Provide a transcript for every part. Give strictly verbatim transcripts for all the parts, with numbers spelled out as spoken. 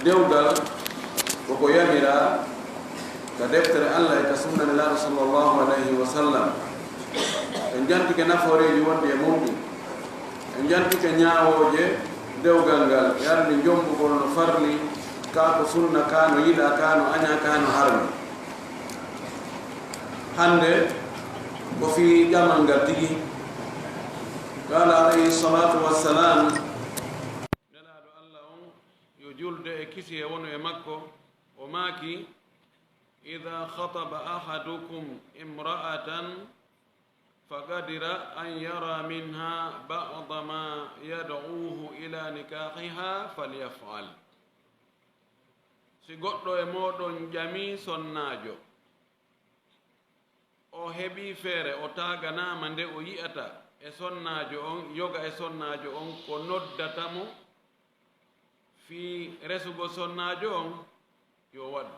Dewgal ko ko yamiraa ka deftere Allah e ka sunna Nelaaɗo sallallahu alayhi wa sallam. En jantike nafooreeji wonɗi e mum ɗin. En jantike ñaawooje dewgal ngal, e arde jommbugol no farli, kaa ko sunna, kaa no yiɗaa, kaa no añaa, kaa no harmi. Hannde ko fii ƴamal ngal tigi. Qaala alayhi salaatu wassalaam, Nelaaɗo Allah on, yo julde e kisiyee wonu e makko, o maaki, "Idaa khataba ahadukum imra'atan faqadira an yara minha ba'da ma yad'uhu ila nikahiha falyaf'al." Si goɗɗo e mooɗon ƴamii sonnaajo, o heɓii feere, o taaganaama nde o yi'ata e sonnaajo on, yoga e sonnaajo on, ko noddata mo fii resugol sonnaajo on, yo waɗu.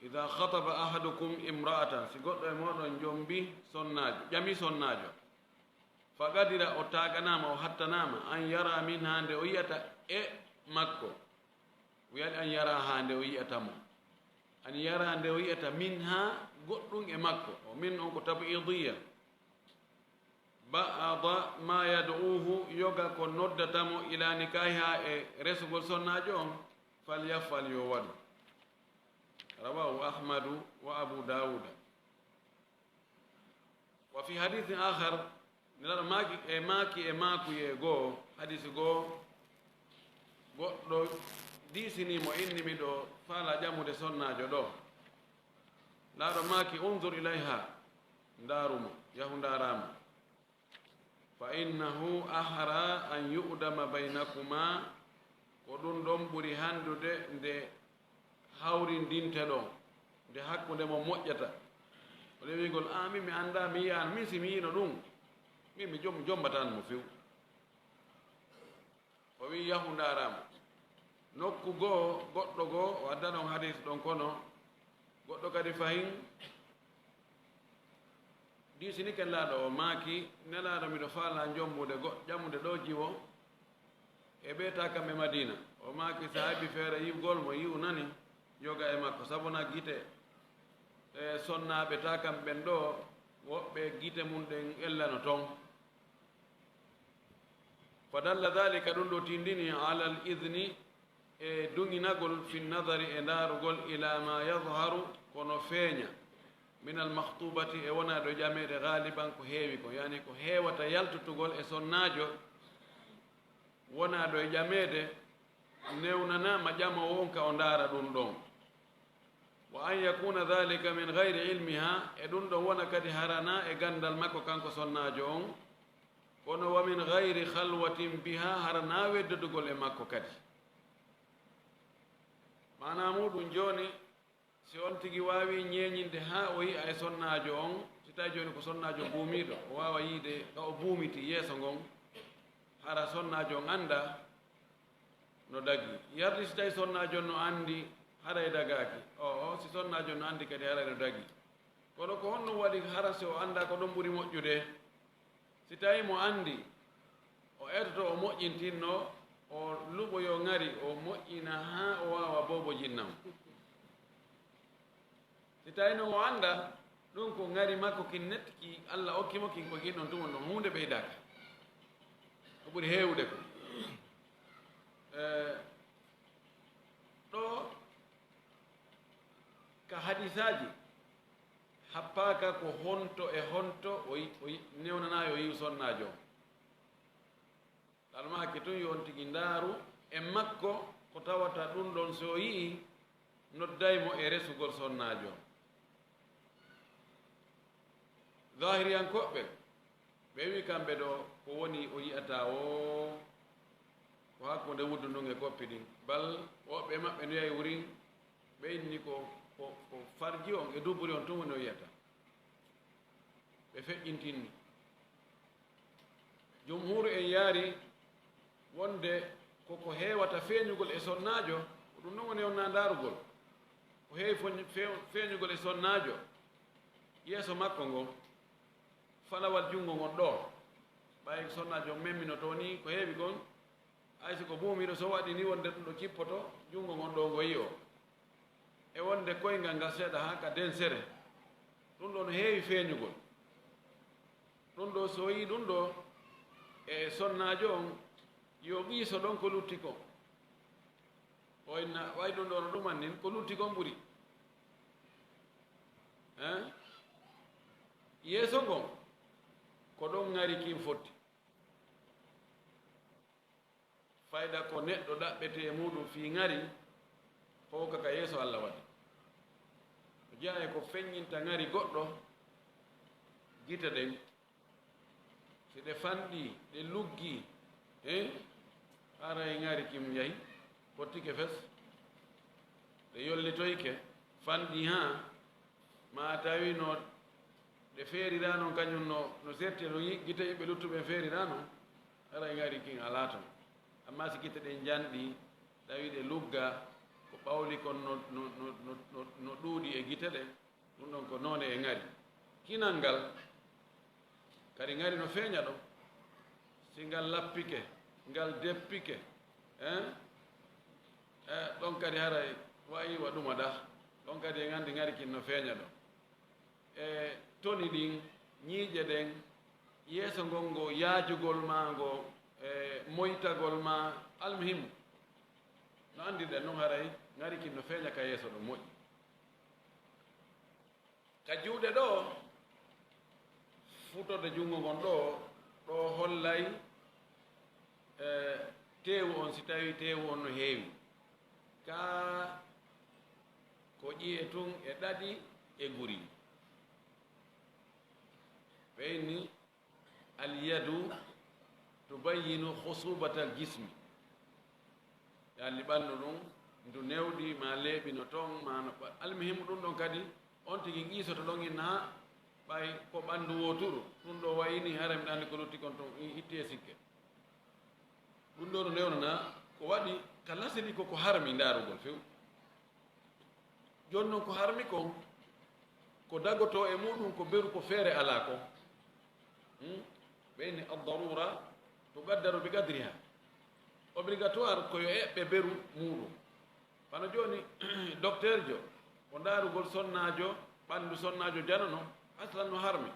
Idaa khataba ahadukum imra'atan, si goɗɗo e mooɗon jombi sonnaajo, ƴami sonnaajo, faqadira, o taaganaama, o hattanaama, an yara minha, nde o yi'ata e makko, wiyaani an yara haa nde o yi'ata mo, an yara nde o yi'ata minha, goɗɗum e makko, o min on ko tab'idiyya. Ba'da ma yad'uhu, yoga ko noddata mo, ila nikahiha, e resugol sonnaajo on, falyaf'al, yo waɗu. Rawahu Ahmadu wa Abu Dawuda. Wa fi hadithin akhar, Nelaaɗo maaki, e maaki, e maakuyee goo, hadisi goo, goɗɗo diisinii mo, inni miɗo faalaa ƴamude sonnaajo ɗoo. Nelaaɗo maaki, "Unzur ilayha, ndaaru mo, yahu ndaaraa mo." Fa innahu ahra an yu'dama baynakuma, ko ɗum ɗon ɓuri handude nde hawrindinteɗon, nde hakkunde mon moƴƴata. O ɗe wi'ugol, "Ah, min mi anndaa, mi yi'aano, min si mi yi'ino ɗum, min mi jom-, jommbataano mo few." O wi'i, "Yahu ndaaraa mo." Nokku goo, goɗɗo goo, o adda ɗon hadiis ɗon, kono goɗɗo kadi fahin diisinike Nelaaɗo, o maaki, "Nelaaɗo, miɗo faalaa jommbude go-, ƴamude ɗoo jiwo e ɓee taakam ɓe Madiina." O maaki, "Si a heɓii feere yi'ugol mo, yi'u nani, yoga e makko, sabu na gite e sonnaaɓe taakam ɓen ɗoo, woɓɓe gite mum ɗen ellano ton." Fa dalla dhalika, ɗum ɗoo tindini, ala al idni, e duŋinagol, fi nadari, e ndaarugol, ila ma yadharu, ko no feeña, min al makhtubati, e wonaaɗo e ƴameede, ghaliban, ko heewi kon, yaani ko heewata yaltutugol e sonnaajo wonaaɗo e ƴameede, newnanaama ƴamoowo on ka o ndaara ɗum ɗon. Wa an yakuna dhalika min ghayri ilmiha, e ɗum ɗon wona kadi hara na e ganndal makko kanko sonnaajo on, kono wa min ghayri khalwatin biha, hara na weddodugol e makko kadi. Maanaa muuɗum jooni, si on tigi waawii ñeeñinde haa o yi'a e sonnaajo on, si tawi jooni ko sonnaajo buumiiɗo, o waawa yi'ude ka o buumitii yeeso ngon, hara sonnaajo on anndaa no dagii. Yardi si tawi sonnaajo on no anndi, haray dagaaki. Oo, si sonnaajo on no anndi kadi, haray no dagii. Kono ko honɗum waɗi hara si o anndaa, ko ɗum ɓuri moƴƴude? Si tawi mo anndi, o etoto, o moƴƴintinno, o luɓoyo ŋari, o moƴƴina haa o waawa boobo jinna on. Si tawi non o anndaa, ɗum ko ŋari makko kin netti ki Alla okki mo kin, ko kin ɗon tuma ɗon, huunde ɓeydaaka. Ko ɓuri heewude ko. Eh, ɗoo ka hadisaaji, happaaka ko honto e honto o yi-, o yi-, newnanaa yo yi'u sonnaajo on. Almaaki tun yo on tigi ndaaru e makko ko tawata ɗum ɗon, si o yi'i, nodday mo e resugol sonnaajo on. Zahiriyankooɓe, ɓe wi'i kamɓe ɗoo ko woni o yi'ata o, ko hakkunde wuddu ndun e koppi ɗin. Bal woɓɓe maɓɓe no yahi wurin, ɓe inni ko, ko, ko farji on e duburi on tun woni o yi'ata. Ɓe feƴƴintinni. Jumhuuru en yaari wonde ko ko heewata feeñugol e sonnaajo, ko ɗum non woni on na ndaarugol. Ko heewi foñ-, fe-, feeñugol e sonnaajo, yeeso makko ngon, falawal junngo ngon ɗoo. Ɓay sonnaajo on memminotoo nii, ko heewi kon, Hay so ko buumiiɗo, so waɗi ni wonde ɗum ɗo kippoto, junngo ngon ɗo ngo yi'o. E wonde koyngal ngal seeɗa haa ka densere. Ɗum ɗo no heewi feeñugol. Ɗum ɗo so yii ɗum ɗo e sonnaajo on, yo qiiso ɗon ko lutti kon. O inna, way ɗum ɗo no ɗuman nin, ko lutti kon ɓuri. Hein? Yeeso ngon, ko ɗon ŋari kin fotti. Fayda ko neɗɗo ɗaɓɓete e muuɗum fii ŋari, hooka ka yeeso Alla waɗi. O jeyaa e ko feññinta ŋari goɗɗo, gite ɗen. Si ɗe fanɗii, ɗe luggii, eh, haray ŋari kin yahi, fottike fes. Ɗe yollitoyke, fanɗii haa, maa tawi no ɗe feeriraa non, kañum no, no serti no yi-, gite yimɓe luttuɓe feeriraa non, haray ŋari kin alaa ton. Ammaa si gite ɗen njanɗii, tawi ɗe luggaa, ko ɓawli kon no, no, no ɗuuɗi e gite ɗen, ɗum ɗon ko noone e ŋari. Kinal ngal, kadi ŋari no feeña ɗon. Si ngal lappike, ngal deppike, eh? Eh, ɗon kadi haray wayi wa ɗuma ɗah. Ɗon kadi en anndi ŋari kin no feeña ɗon. E toni ɗin, ñiiƴe ɗen, yeeso ngon ngo yaajugol maa ngo, e moytagol maa, almuhim. No anndirɗen non haray ŋari kin no feeña ka yeeso ɗon moƴƴi. Ka juuɗe ɗoo, futorde junngo ngon ɗoo, ɗoo hollay, e, teewu on, si tawii teewu on no heewi. Kaa ko ƴi'e tun e ɗaɗi e guri. Ɓe inni, Al yadu tubayyinu khusubatal jismi. Yalli ɓanndu ɗum ndu newɗi, ma leeɓi no toon, ma no ɓa-, almuhimu ɗum ɗon kadi, on tigi qiisoto ɗon inna haa ɓay ko ɓanndu wooturu, ɗum ɗo wayi ni, hara miɗa anndi ko lutti kon toon, i-, itti e sikke. Ɗum ɗo no newnana ko waɗi ka lasili ko ko harmi ndaarugol few. Jooni non ko harmi kon, ko dagotoo e muuɗum ko beru ko feere alaa kon. Hmm? Ɓe inni ad-darura tuqaddaru bi qadriha. Obligatoire ko yo eɓɓe beru muuɗum. Wano jooni, docteur jo, ko ndaarugol sonnaajo, ɓanndu sonnaajo jano non, aslan no harmi.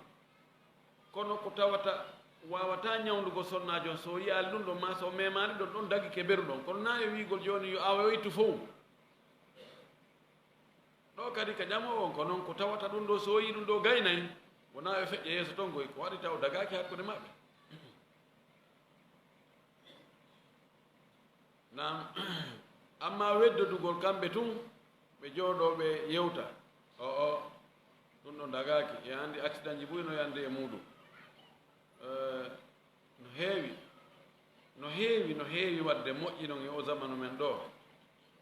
Kono ko tawata waawataa ñawndugol sonnaajo on, so o yiyaali ɗum ɗon, maa so o memaali ɗon, ɗon dagike beru ɗon. Kono naa e wiigol jooni yo awa yo ittu fow. Ɗo kadi ka ƴamoowo on ko non, ko tawata ɗum ɗo so o yii ɗum ɗo gaynay, wonaa e feƴƴa yeeso ton koy, ko waɗi taw dagaaki hakkunde maɓɓe. Naam, amma weddodugol kamɓe tun, ɓe jooɗoo ɓe yewta. O, o, ɗum ɗo dagaaki. E anndi accident ji buy no yande e muuɗum. Eh, no heewi, no heewi, no heewi waɗde moƴƴi non e o zamanu men ɗo.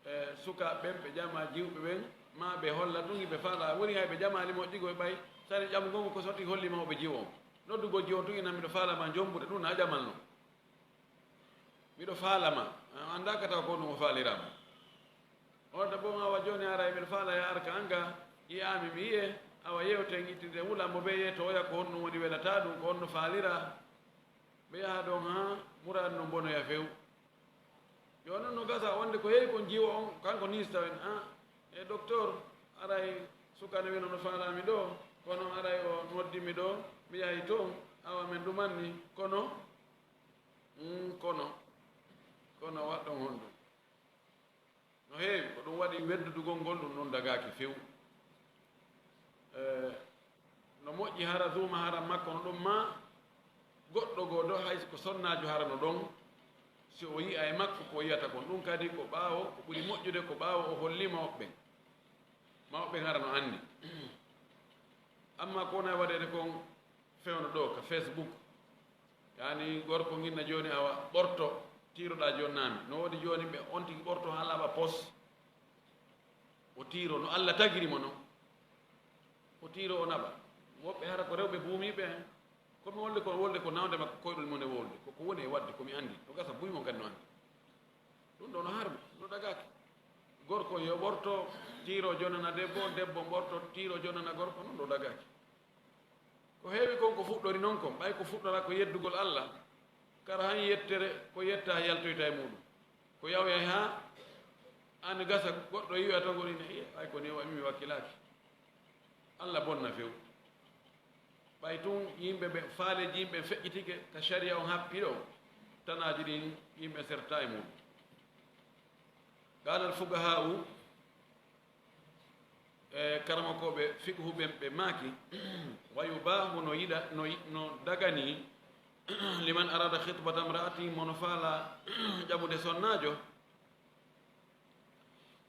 E sukaaɓe ɓen, ɓe ƴama jiwɓe ɓen, ma ɓe holla tun ɓe faala. Woni hay ɓe ƴamaali moƴƴi koy ɓay, sani ƴamugol ko sotti holli mawɓe jiwo on. Noddugol jiwo on tun ina miɗo faala ma jombude, ɗum na ƴamal non. Miɗo faala ma, a anndaa ka taw ko ɗum o faaliraama. On ta bon awa jooni ara e miɗo faala ya arka anga, yi'aami mi yi'e, awa yewten ittinde wulambo ɓe yee to oya ko honɗum woni welataa ɗum, ko honno faalira. Ɓe yaha ɗon haa muraadu no bonoya few. Yo non no gasa wonde ko heewi kon jiwo on, kanko niista en, ah, e docteur, aray sukane wino no faalaami ɗo, kono aray o noddi mi ɗo, mi yahi toon, awa men ɗumanni, kono, mm, kono, kono waɗɗon honɗum? No heewi, ko ɗum waɗi weddudugol ngol ɗum ɗon dagaaki few. Eh, no moƴƴi hara duuma hara makko no ɗum ma goɗɗo goo ɗo, hay ko sonnaajo hara no ɗon, si o yi'a e makko ko o yi'ata kon. Ɗum kadi ko ɓaawo, ko ɓuri moƴƴude ko ɓaawo o holli mawɓe ɓen. Mawɓe ɓen hara no anndi. Amma ko wona e waɗeede kon, fewndo ɗo ka Facebook. Yani gorko nginna jooni awa ɓorto tiiroɗaa jooni naami. No woodi jooni ɓe on tigi ɓorto haa laaɓa pos. O tiiro no Alla tagiri mo non. O tiiro o naɓa. Woɓɓe hara ko rewɓe buumiiɓe hen. Ko mi wolde ko wolde ko nawde makko koyɗol mon e wolde. Ko ko woni e waɗde ko mi anndi. No gasa buy mon kadi no anndi. Ɗum ɗo no harmi, no dagaaki. Gorko yo ɓorto tiiro jonana debbo, debbo ɓorto tiiro jonana gorko, non ɗo dagaaki. Ko heewi kon ko fuɗɗori non kon, ɓay ko fuɗɗora ko yeddugol Alla, Kara han yettere ko yetta yaltoyta e muɗum. Ko yawya ha an gasa goɗɗo yiwa tan goɗɗo ina, "Iye, ay ko ni waɗi mi wakkilaaki." Allah bonna few. Ɓay tun yimɓe ɓe faaleji yimɓe feƴƴitike ka sharia on happi ɗo, tanaaji ɗin yimɓe serta e muɗum. Qala al fuqaha'u, e karamakooɓe fiqhu ɓen ɓe maaki, "Wa yubahu, no yiɗa, no yi-, no dagani, liman arada khitbata imra'ati, mono faala ƴamude sonnaajo,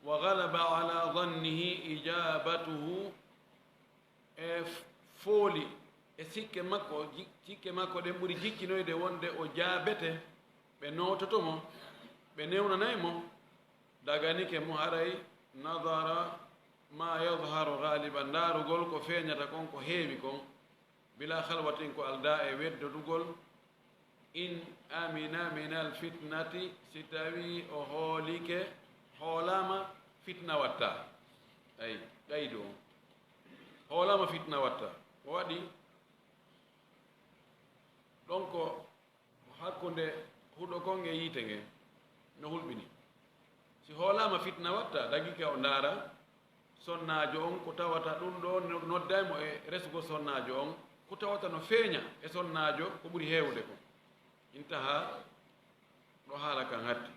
wa ghalaba ala dhannihi ijabatuhu, e f-, fooli e sikke makko, ji-, sikke makko ɗen ɓuri jiccinoyde wonde o jaabete, ɓe noototo mo, ɓe newnanay mo, daganike mo haray nadara ma yadharu ghaliban, ndaarugol ko feeñata kon, ko heewi kon, bila khalwatin, ko aldaa e weddodugol, in amina min al fitnati, si tawi o hoolike, hoolaama fitna watta." Ay, qaydu on. Hoolaama fitna watta. O waɗi ɗon ko hakkunde huɗo kon e yiite ngen no hulɓini. Si hoolaama fitna watta, dagike o ndaara sonnaajo on, ko tawata ɗum ɗo no-, nodday mo e resugol sonnaajo on, ko tawata no feeña e sonnaajo ko ɓuri heewude kon. Intaha, ɗo haala kan hatti.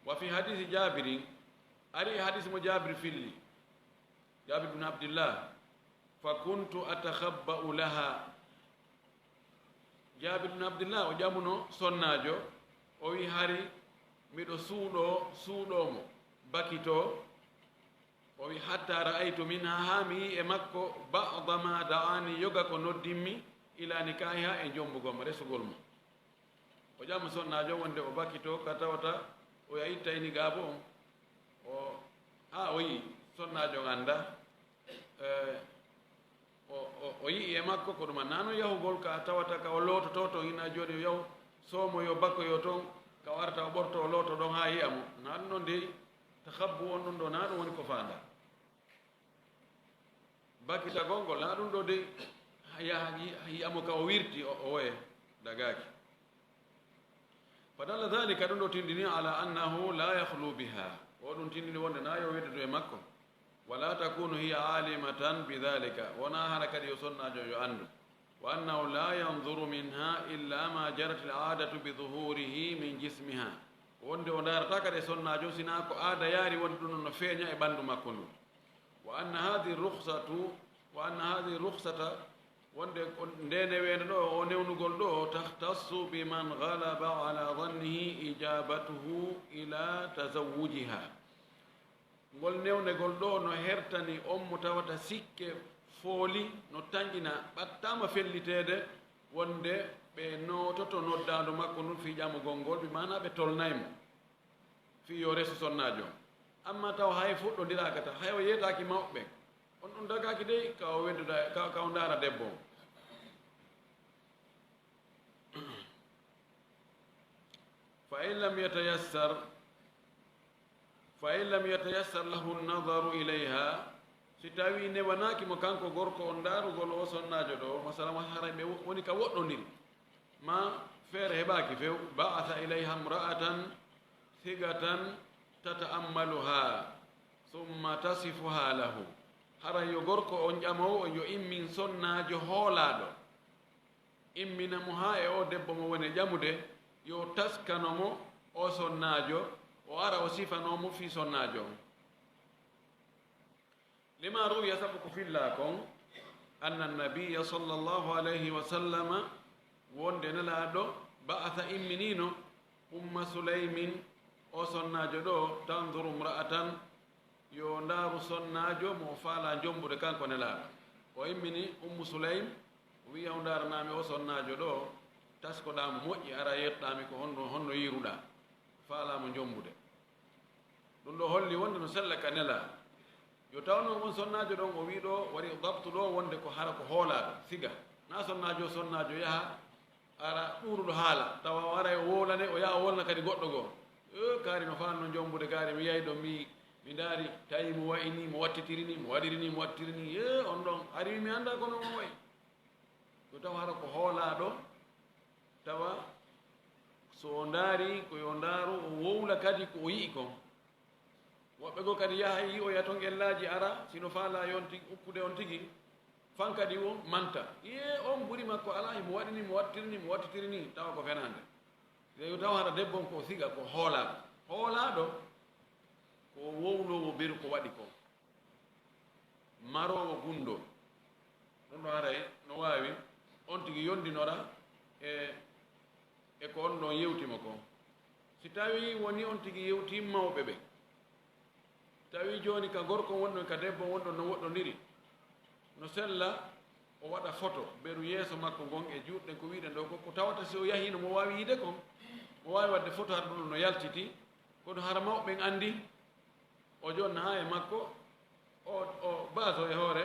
Wa fi hadisi Jabirin, ari e hadis mo Jabir filli, Jabir bin Abdillah, "Fa kuntu atakhabba'u laha." Jabir bin Abdillah o ƴamuno sonnaajo, o wi, "Hari miɗo suuɗo, suuɗo mo, bakito." O wi, "Hatta ra'aytu minha, haa mi yi e makko, ba'da ma da'ani, yoga ko noddimmi, ila nikahiha, e jombugol mo, resugol mo." O ƴama sonnaajo wonde o bakito ka tawata o ya itta ini gaabo on. O, haa o yi sonnaajo on annda. Eh, o, o, o yi'i e makko ko ɗum annano yahugol ka tawata ka o loototo ton, ina jooni o yahu soomo yo bakko yo ton, ka o arta o ɓorto o looto ɗon haa yi'a mo. Na ɗum ɗon dey, tahabbu on ɗum ɗo, na ɗum woni ko faanda. Bakitagol ngol, na ɗum ɗo dey, yaha yi-, yi'a mo ka o wirti, o, o woye, dagaaki. Fadalla dhalika, ɗum ɗo tindini ala annahu la yakhlu biha. O ɗum tindini wonde na yo weddudu e makko. Wala takunu hiya alimatan bidhalika. Wona hara kadi yo sonnaajo yo anndu. Wa annahu la yanzuru minha illa ma jarat al aadatu bi dhuhurihi min jismiha. Wonde o ndaarata kadi e sonnaajo sina ko aada yaari wonde ɗum no feeña e ɓandu makko ndu. Wa anna hadhihi rukhsatu, wa anna hadhihi rukhsata, wonde on, nde neweende ɗo, o newnugol ɗo, takhtassu biman ghalaba ala dhannihi ijabatuhu ila tazawwujiha. Ngol newnegol ɗo no hertani on mo tawata sikke fooli no tanƴina, ɓattaama felliteede, wonde ɓe noototo noddaandu makko ndun fii ƴamugol ngol, bi maana ɓe tolnay mo fii yo resu sonnaajo on. Amma taw hay fuɗɗondiraaka tan, hay o yeetaaki mawɓe ɓen, on ɗum dagaaki dey ka o wedduda, ka, ka o ndaara debbo on. Fa in lam yatayassar, fa in lam yatayassar lahu nadaru ilayha, si tawi newanaaki mo kanko gorko on ndaarugol o sonnaajo ɗo, masalan, haray ɓe wo-, woni ka woɗɗondiri, ma feere heɓaaki few, ba'atha ilayha imra'atan thigatan tata'ammaluha, thumma tasifuha lahu. Haray yo gorko on ƴamowo on yo immin sonnaajo hoolaaɗo, immina mo haa e o debbo mo woni e ƴamude, yo taskano mo o sonnaajo, o ara o sifanoo mo fii sonnaajo on. Lima ruwiya, sabu ko fillaa kon, anna nabiyya sallallahu alayhi wa sallama, wonde Nelaaɗo, ba'atha, imminiino, Umma Sulaymin, o sonnaajo ɗo, tanzuru imra'atan, yo ndaaru sonnaajo mo o faalaa jombude kanko Nelaaɗo. O immini Ummu Sulaym, o wi'i, "Yahu ndaaranaami o sonnaajo ɗo, taskoɗaa mo moƴƴi, ara yeeɗoɗaa mi ko honno, honno yiiruɗaa, faalaa mo jombude." Ɗum ɗo holli wonde no sella ka Nelaaɗo. Yo taw noon on sonnaajo ɗon o wi'i ɗo waɗi dabtu ɗo wonde ko hara ko hoolaaɗo, siga. Na sonnaajo, sonnaajo yaha, ara ɗuuruɗo haala, tawa o aray o wowlane, o yaha o wolna kadi goɗɗo goo. "E, kaari no faanno jombude, kaari mi yahi ɗo, mi, mi ndaari, tawi mo wayi ni, mo wattitiri ni, mo waɗiri ni, mo wattiri ni. E, on ɗon, ari mi anndaa ko no on wayi." Yo taw hara ko hoolaaɗo, tawa So o ndaari, ko yo ndaaru, o wowla kadi ko o yi'i kon. Woɓɓe goo kadi yaha yi'oya ton ellaaji ara, si no faalaa yon tigi, ukkude on tigi, fan kadi o manta. Iyee, on ɓuri makko alaa, himo waɗi ni, mo wattiri ni, mo wattitiri ni, tawa ko fenaande. Yo taw hara debbo on ko o siga, ko hoolaaɗo. Hoolaaɗo, ko wowloowo beru ko waɗi kon. Maroowo gunndoo. Ɗum ɗo haray no waawi on tigi yondinora e, e ko on ɗon yewti mo kon. Si tawii wonii on tigi yewtii mawɓe ɓen, tawii jooni ka gorko wonɗon, ka debbo wonɗon no woɗɗondiri, no sella o waɗa foto beru yeeso makko ngon e juuɗe ɗen ko wi'uɗen ɗoo ko, ko tawata si o yahii no mo waawi yi'ude kon, mo waawi waɗde foto hara ɗum ɗon no yaltiti, kono hara mawɓe ɓen anndi o jonnaa e makko, o, o baaso e hoore,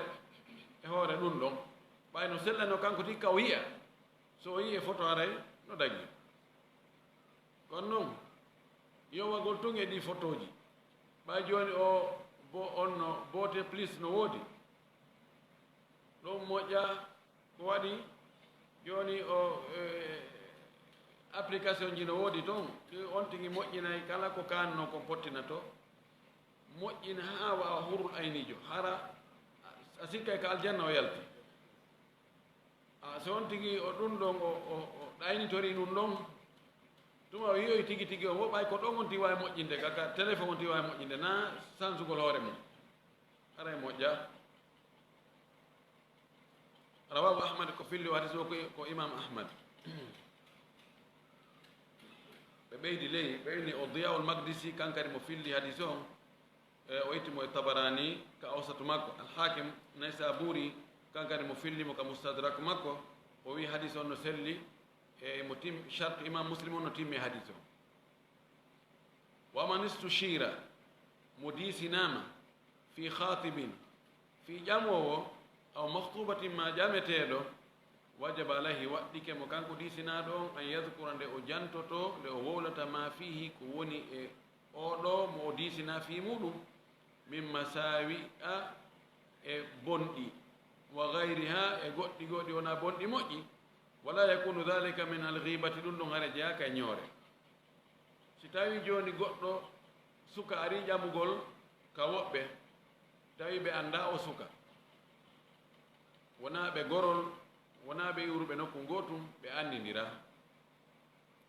e hoore ɗum ɗon. Ɓay no sellanoo kanko tigi ka o yi'a. So o yi'ii e foto haray no dagii. Kono non, yowagol tun e ɗii fotooji. Ɓay jooni o bo-, on no Beauté Plus no woodi. Ɗum moƴƴa. Ko waɗi jooni o, eh, application ji no woodi ton, ɗi on tigi moƴƴinay kala ko kaanno ko pottina to. Moƴƴina haa wa'a hurul ayniijo. Hara a sikkay ka aljanna o yalti. A, so on tigi o ɗum ɗon o, o, o ɗaynitorii ɗum ɗon, tuma o yi'oy tigi tigi on, wo ɓay ko ɗon on tigi waawi moƴƴinde, ka, ka téléphone on tigi waawi moƴƴinde, naa sansugol hoore mum. Haray moƴƴa. Rawahu Ahmad, ko filli o hadis o ko, ko Imam Ahmad. Ɓe ɓeydi ley, ɓe inni o Diyaul Maqdisi, kankadi mo filli hadis on, e, o itti mo e Tabarani ka Awsatu makko. Al Hakim Naysaburi, kankadi mo filli mo ka Mustadrak makko, o wi hadis on no selli, e mo tim-, shartu Imam Muslim on no timmi e hadis on. Wa man istushira, mo diisinaama, fi khatibin, fii ƴamoowo, aw makhtubatin, ma ƴameteeɗo, wajaba alayhi, waɗɗike mo kanko diisinaaɗo on, an yadhkura, nde o jantotoo, nde o wowlata, ma fiihi, ko woni e oo ɗoo mo o diisinaa fii muuɗum, min masaawi'a, e bonɗi, wa ghayriha, e goɗɗi goo ɗi wonaa bonɗi, moƴƴi, wala yakunu dhalika min al-ghibati, ɗum ɗon hara jeyaaka e ñoore. Si tawii jooni goɗɗo suka arii ƴamugol ka woɓɓe, tawi ɓe anndaa o suka, wonaa ɓe gorol, wonaa ɓe iwruɓe nokku ngootum, ɓe anndindiraa.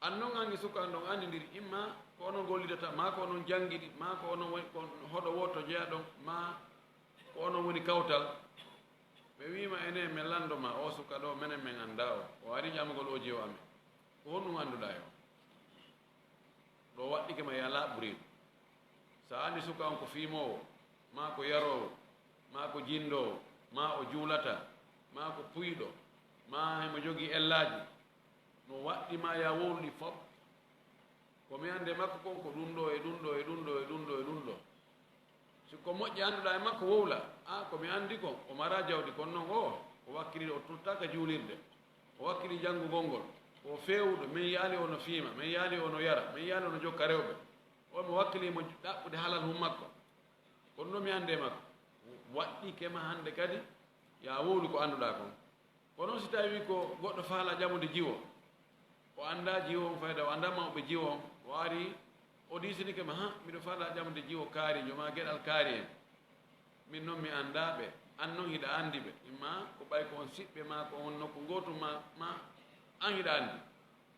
An non an e suka an ɗon anndindiri, imma ko onon ngollidata, maa ko onon janngidi, maa ko onon woni, ko hoɗo wooto jeyaɗon, maa ko onon woni kawtal. Ɓe wiima, enen men lanndo maa, o suka ɗoo, menen men anndaa o, o arii ƴamugol o jiwo amen. Ko honɗum annduɗaa e o? Ɗo waɗɗike ma yo a laaɓ reedu. So a anndi suka on ko fiimoowo, maa ko yaroowo, maa ko jinndoowo, maa o juulataa, maa ko puyɗo, maa himo jogii ellaaji, no waɗɗi ma yo a wowlu ɗi fof. Ko mi anndi e makko kon ko ɗum ɗo e ɗum ɗo e ɗum ɗo e ɗum ɗo e ɗum ɗo. Si ko moƴƴi annduɗaa e makko, wowla. A, ko mi anndi kon, o maraa jawdi, kono non o, o wakkilii, o tottaaka juulirde. O wakkilii janngugol ngol. Ko o feewuɗo, min yi'aali o no fiima, min yi'aali o no yara, min yi'aali o no jokka rewɓe. O, mi wakkilii mo ɗaɓɓude halal hum makko. Kono non mi anndi e makko. Waɗɗike ma hannde kadi, yo a wowlu ko annduɗaa kon. Kono si tawii ko goɗɗo faalaa ƴamude jiwo, o anndaa jiwo on fayda, o anndaa mawɓe jiwo on, o arii, o diisinike ma, "Han, miɗo faalaa ƴamude jiwo kaariijo maa geɗal kaari en. Min non mi anndaa ɓe, an non hiɗa anndi ɓe, imma ko ɓay ko on siɓɓe maa ko on nokku ngootu maa, maa an hiɗa anndi.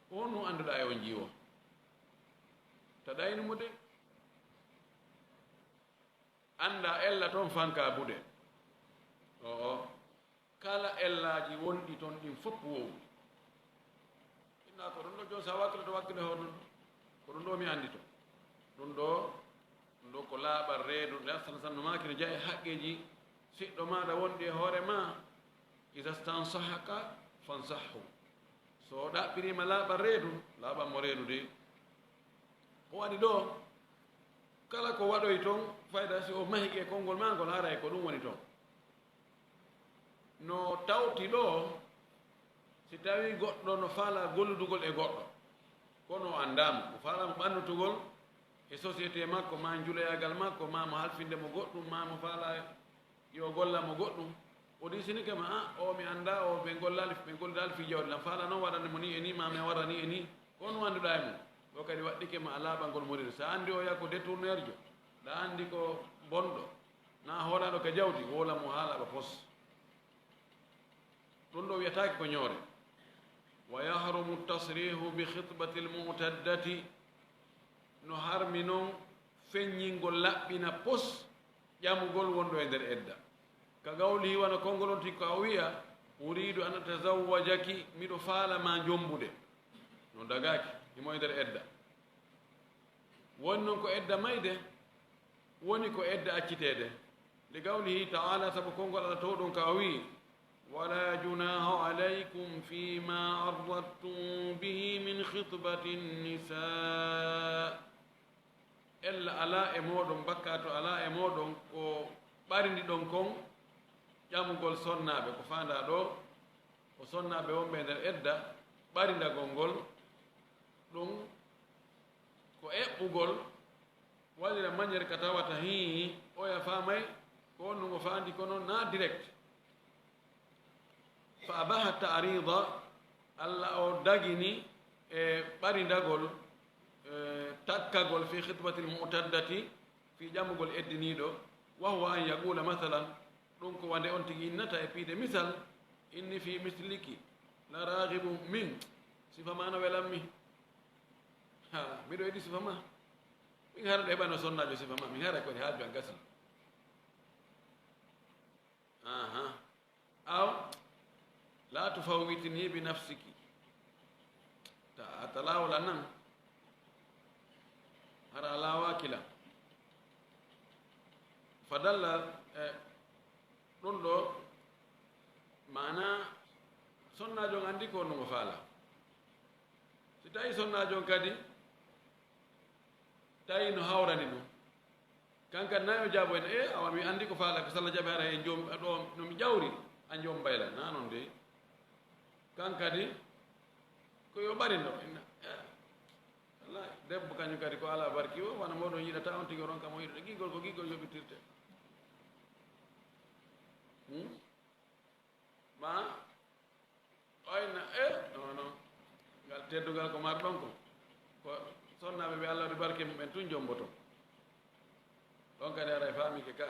Ko honɗum annduɗaa e on jiwo?" Ta ɗaynu mo de. Anndaa ella ton fanka bude. O'o. Kala ellaaji wonɗi ton ɗin fof wowli. Inna ko ɗum ɗo, jooni so a wakkilo to wakkilo ho ɗum, ko ɗum ɗo mi anndi to. Ɗum ɗo, ɗum ɗo ko laaɓal reedu. Nde Arsala Sallam no maaki no jeyaa e haqqeeji siɗɗo maaɗa wonɗi e hoore ma, "Iza stansahaka fansahu." So o ɗaɓɓiriima laaɓal reedu, laaɓan mo reedu de. Ko waɗi ɗo, kala ko waɗoy ton, fayda si o mahike konngol maa ngol, haray ko ɗum woni ton. No tawti ɗo, si tawii goɗɗo no faalaa golludugol e goɗɗo, kono o anndaa mo, o faalaa mo ɓannutugol e société makko, maa njuloyaagal makko, maa mo halfinde mo goɗɗum, maa mo faalaa yo o golla mo goɗɗum, o diisinike ma, "A, o mi anndaa, o ɓe gollaali, ɓe gollidaali fii jawdi lan, faalaa non waɗande mo nii e nii, maa mi wara nii e nii." Ko on wannduɗaa e mum, ɗo kadi waɗɗike ma a laaɓa ngol moriiɗo. So a anndi oya ko détourneurjo, ɗa anndi ko bonɗo, na hoolaaɗo ka jawdi, wowla mo haa laaɓa pos. Ɗum ɗo wiyataake ko ñoore. Wa yahrumu tasrihu bi khitbati lmu'taddati, no harmi noon feññingol laɓɓina pos ƴamugol wonɗo e nder edda. Ka gawli wano konngol on tigi ko a wiya, uriidu an atazawwajaki, miɗo faala ma jommbude. No dagaaki, himo e nder edda. Woni noon ko edda mayde, woni ko edda acciteede. Li gawlihi ta'ala, sabu konngol Allah towɗon ka o wi'i, wala junaha alaykum fima arradtum bihi min khitbati nisa. Ella alaa e mooɗon, bakkaatu alaa e mooɗon ko ɓarindiɗon kon ƴamugol sonnaaɓe, ko faandaa ɗo, ko sonnaaɓe wonɓe e nder edda, ɓarindagol ngol, ɗum ko eɓɓugol, waɗira manière ka tawata hii, oya faamay, ko on ɗum o faandi, kono na direct. Fa abaha ta'rida, Allah o dagini e ɓarindagol, e takkagol fi khitbatil mu'taddati, fi ƴamugol eddiniiɗo, wa huwa an yaqula, masalan, ɗum ko wande on tigi innata e piide misal, inni fi misliki la raghibun min, sifa ma no welammi. Ha, miɗo yiɗi sifa ma. Min hara ɗo heɓano sonnaajo sifa ma, min hara koni haaju an gasi. Aha. Aw la tufawwitini bi nafsiki. Ta, ta laawol an nan. Hara a laawaaki lan. Fadalla, e, ɗum ɗo, maana, sonnaajo on anndi ko no mo faala. Si tawi sonnaajo on kadi, tawi no hawrani ɗum. Kan kadi nayo jaabo en, e, awa mi anndi ko faala, ko salla jaɓi hara e joom, ɗo no mi ƴawri, a joom mbayla, na non de. Kan kadi, ko yo ɓarindo, inna, e, wallahi, debbo kañum kadi ko ala barki o, wano moɗon yiɗata on tigi ronka mo yiɗude, giggol ko giggol yoɓitirte. Hmm? Ma, oyna, e, non, non. Ngal teddugal ko marɗon ko. Ko sonnaaɓe ɓe Allah waɗi barke mum en tun jomboto. Ɗon kadi haray faamike ka.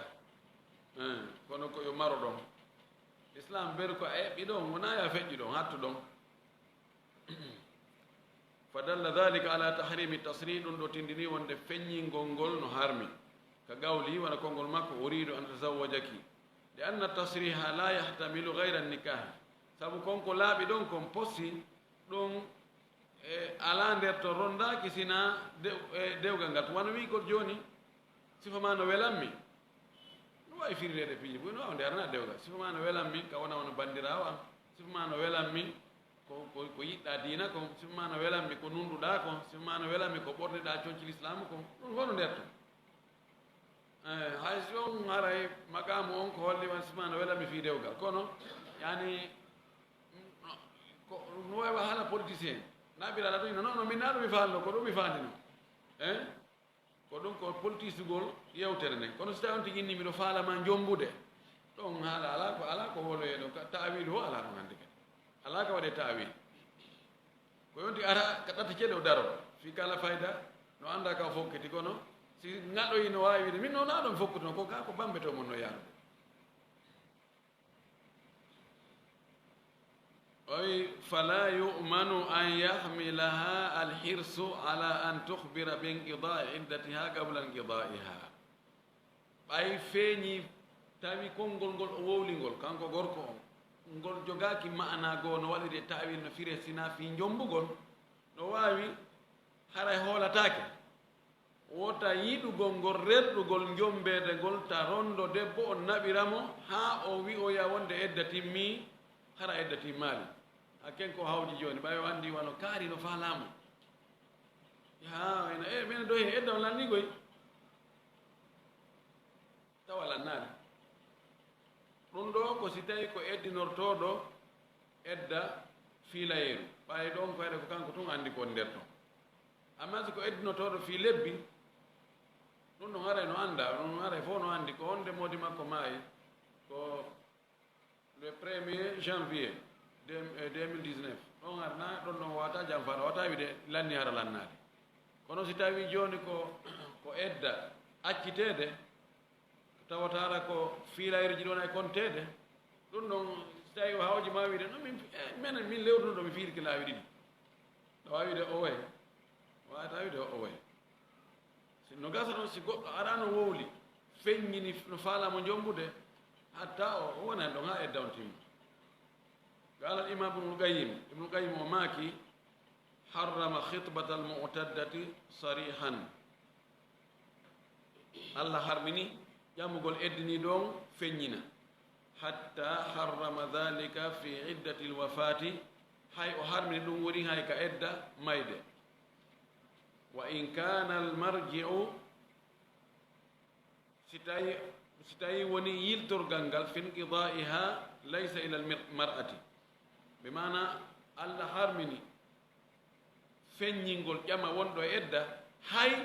Eh, kono ko yo maro ɗon. Islam beru ko a eɓɓi ɗon, wona ya feƴƴi ɗon, hattu ɗon. Fa dalla dhalika ala tahrimi tasrih, ɗum ɗo tindini wonde feññingol ngol no harmi. Ka gawli, wona konngol makko, uridu an tazawwajaki. Li anna tasriha la yahtamilu ghayra nikah. Sabu kon ko laaɓi ɗon kon posi ɗum, e, alaa nder to rondaaki sina de-, e, dewgal ngal. Wano wi'gol jooni, sifa ma no welammi. No waawi firireede piiji buy, no waawi nde arana dewgal. Sifa ma no welammi, ka wona wano banndiraawo am. Sifa ma no welammi, ko, ko, ko yiɗɗaa diina kon. Sifa ma no welammi, ko nunɗuɗaa kon. Sifa ma no welammi, ko ɓorniɗaa conci lislaamu kon. Ɗum hono nder ton. Eh, hay si on haray maqaamu on ko holli wan sifa ma no welammi fii dewgal. Kono, yani, ko, no waawi wa haala politicien. Na ɓira la ɗum, non, non, min na ɗum mi faalno, ko ɗum mi faandino. Eh? Ko ɗum ko politisugol yewtere nden. Kono si tawi on tigi inni miɗo faala ma jombude, ɗon haala alaa ko, alaa ko woloyee ɗo, ka, ta'awilu o alaa ɗon hannde kadi. Alaa ka waɗee ta'awilu. Ko yonti ara ka ɗatta ceɗe o daro. Fii kala fayda, no annda ka o fokkiti, kono si ngaɗoyi no waawi wiide, min noon ɗon fokkutuno, ko ka ko bambeto mon no yaarude. O wi, fala yu'manu an yahmilaha alhirsu ala an tukhbira bi inqida'i iddatiha qabla inqida'iha. Ɓay feeñi tawi konngol ngol o wowli ngol, kanko gorko on, ngol jogaaki ma'ana goo no waɗiri e ta'wil no firee sina fii njombugol, no waawi haray hoolataake. Wota yiɗugol ngol rerɗugol njombeede ngol ta rondo debbo on naɓira mo haa o wi'oya wonde edda timmii, hara edda timmaali. Hakken ko hawji jooni, ɓay o anndi wano kaari no faalaama. Haa, ena, e, minen ɗo he edda on lanni koy. Tawa lannaali. Ɗum ɗo ko si tawi ko eddinortooɗo edda fiilayeeru. Ɓay ɗon ko ene ko kanko tun anndi ko nder ton. Amma si ko eddinotooɗo fii lebbi, ɗum ɗon haray no annda, ɗum haray fof no anndi ko honde moodi makko maayi, ko le premier janvier deux, euh, deux mille dix-neuf. Ɗon arna, ɗon ɗon wata jam fara, wata wiide lanni hara lannaade. Kono si tawi jooni ko, ko edda acciteede, tawata hara ko fiilayreji ɗon ay konteede, ɗum ɗon si tawi o hawji ma wiide, "No min, eh, menen min lewruno ɗo mi fiirki laawi ɗiɗi." Ɗo wawi wiide o way, wata wiide o way. Si no gasa noon, si goɗɗo arano wowli, feññini no faalamo jombude, hatta o, o wona ɗon ha edda on timma. Qala al imam Ibnul Qayyim, Ibnul Qayyim o maaki, "Harrama khitbata al mu'taddati sarihan." Allah harmini ƴamugol eddini ɗon feññina. "Hatta harrama dhalika fi iddati al wafati." Hay o harmini ɗum woni hay ka edda mayde. "Wa in kana al marji'u," si tawi, si tawi woni yiltorgal ngal, "fi inqidaiha laysa ila al mir-, mar'ati." Bi maana Allah harmini feññingol ƴama wonɗo e edda, hay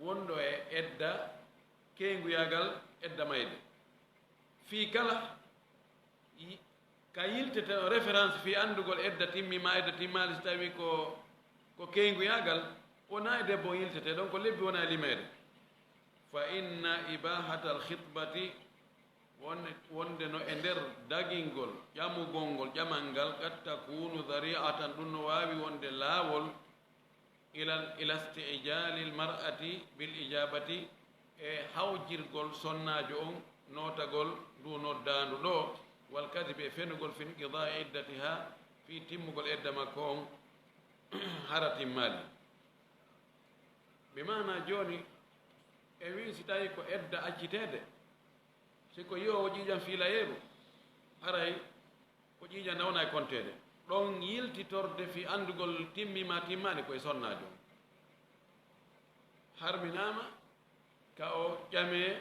wonɗo e edda keynguyagal edda mayde. Fii kala yi-, ka yiltete o référence fii anndugol edda timmi ma edda timmaali, si tawi ko, ko keynguyagal, wona e debbo yiltete ɗon, ko lebbi wona e limeede. "Fa inna ibahata al khitbati," wonde, wonde no e nder dagingol ƴamugol ngol ƴamal ngal, "qad takunu dhari'atan," ɗum no waawi wonde laawol, "ila, ila isti'jali al mar'ati bil ijabati," e hawjirgol sonnaajo on nootagol ndu noddaandu ɗo, "wal kadhibi," e fenugol, "fi inqidai iddatiha," fii timmugol edda makko on hara timmaali. Bi maana jooni, en wii si tawi ko edda acciteede, si ko yi'oowo ƴiiƴam fiilayeeru, haray ko ƴiiƴam nawna e konteede. Ɗon yiltitorde fii anndugol timmi ma timmaali ko e sonnaajo. Harminaama ka o ƴamee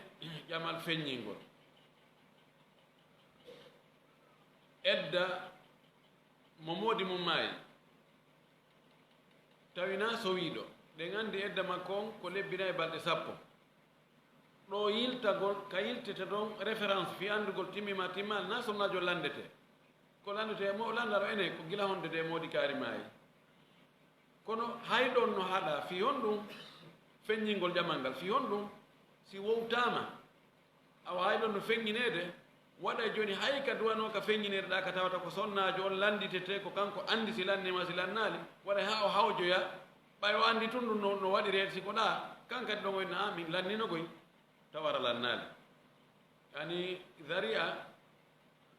ƴamal feññingol. Edda mo moodi mum maayi, tawi na sowiiɗo, ɗen anndi edda makko on ko lebbi nayi balɗe sappo. Ɗo yiltagol, ka yiltete ɗon référence fii anndugol timmi ma timmaali, na sonnaajo lanndete. Ko lanndete mo lanndaro ene ko gila honde de moodi kaari maayi. Kono hay ɗon no haɗa fii honɗum feññingol ƴamal ngal, fii honɗum si wowtaama, awa hay ɗon no feññineede, waɗay jooni hay ka duwanoo ka feññineede ɗa ka tawata ko sonnaajo on lannditete, ko kanko anndi si lanniima si lannaali, waɗay haa o hawjoya, ɓay o anndi tun ɗum no, no waɗireede si ko ɗa, kan kadi ɗon o inna, "A, min lannino goy." Tawa ara lannaali. Yani, zari'a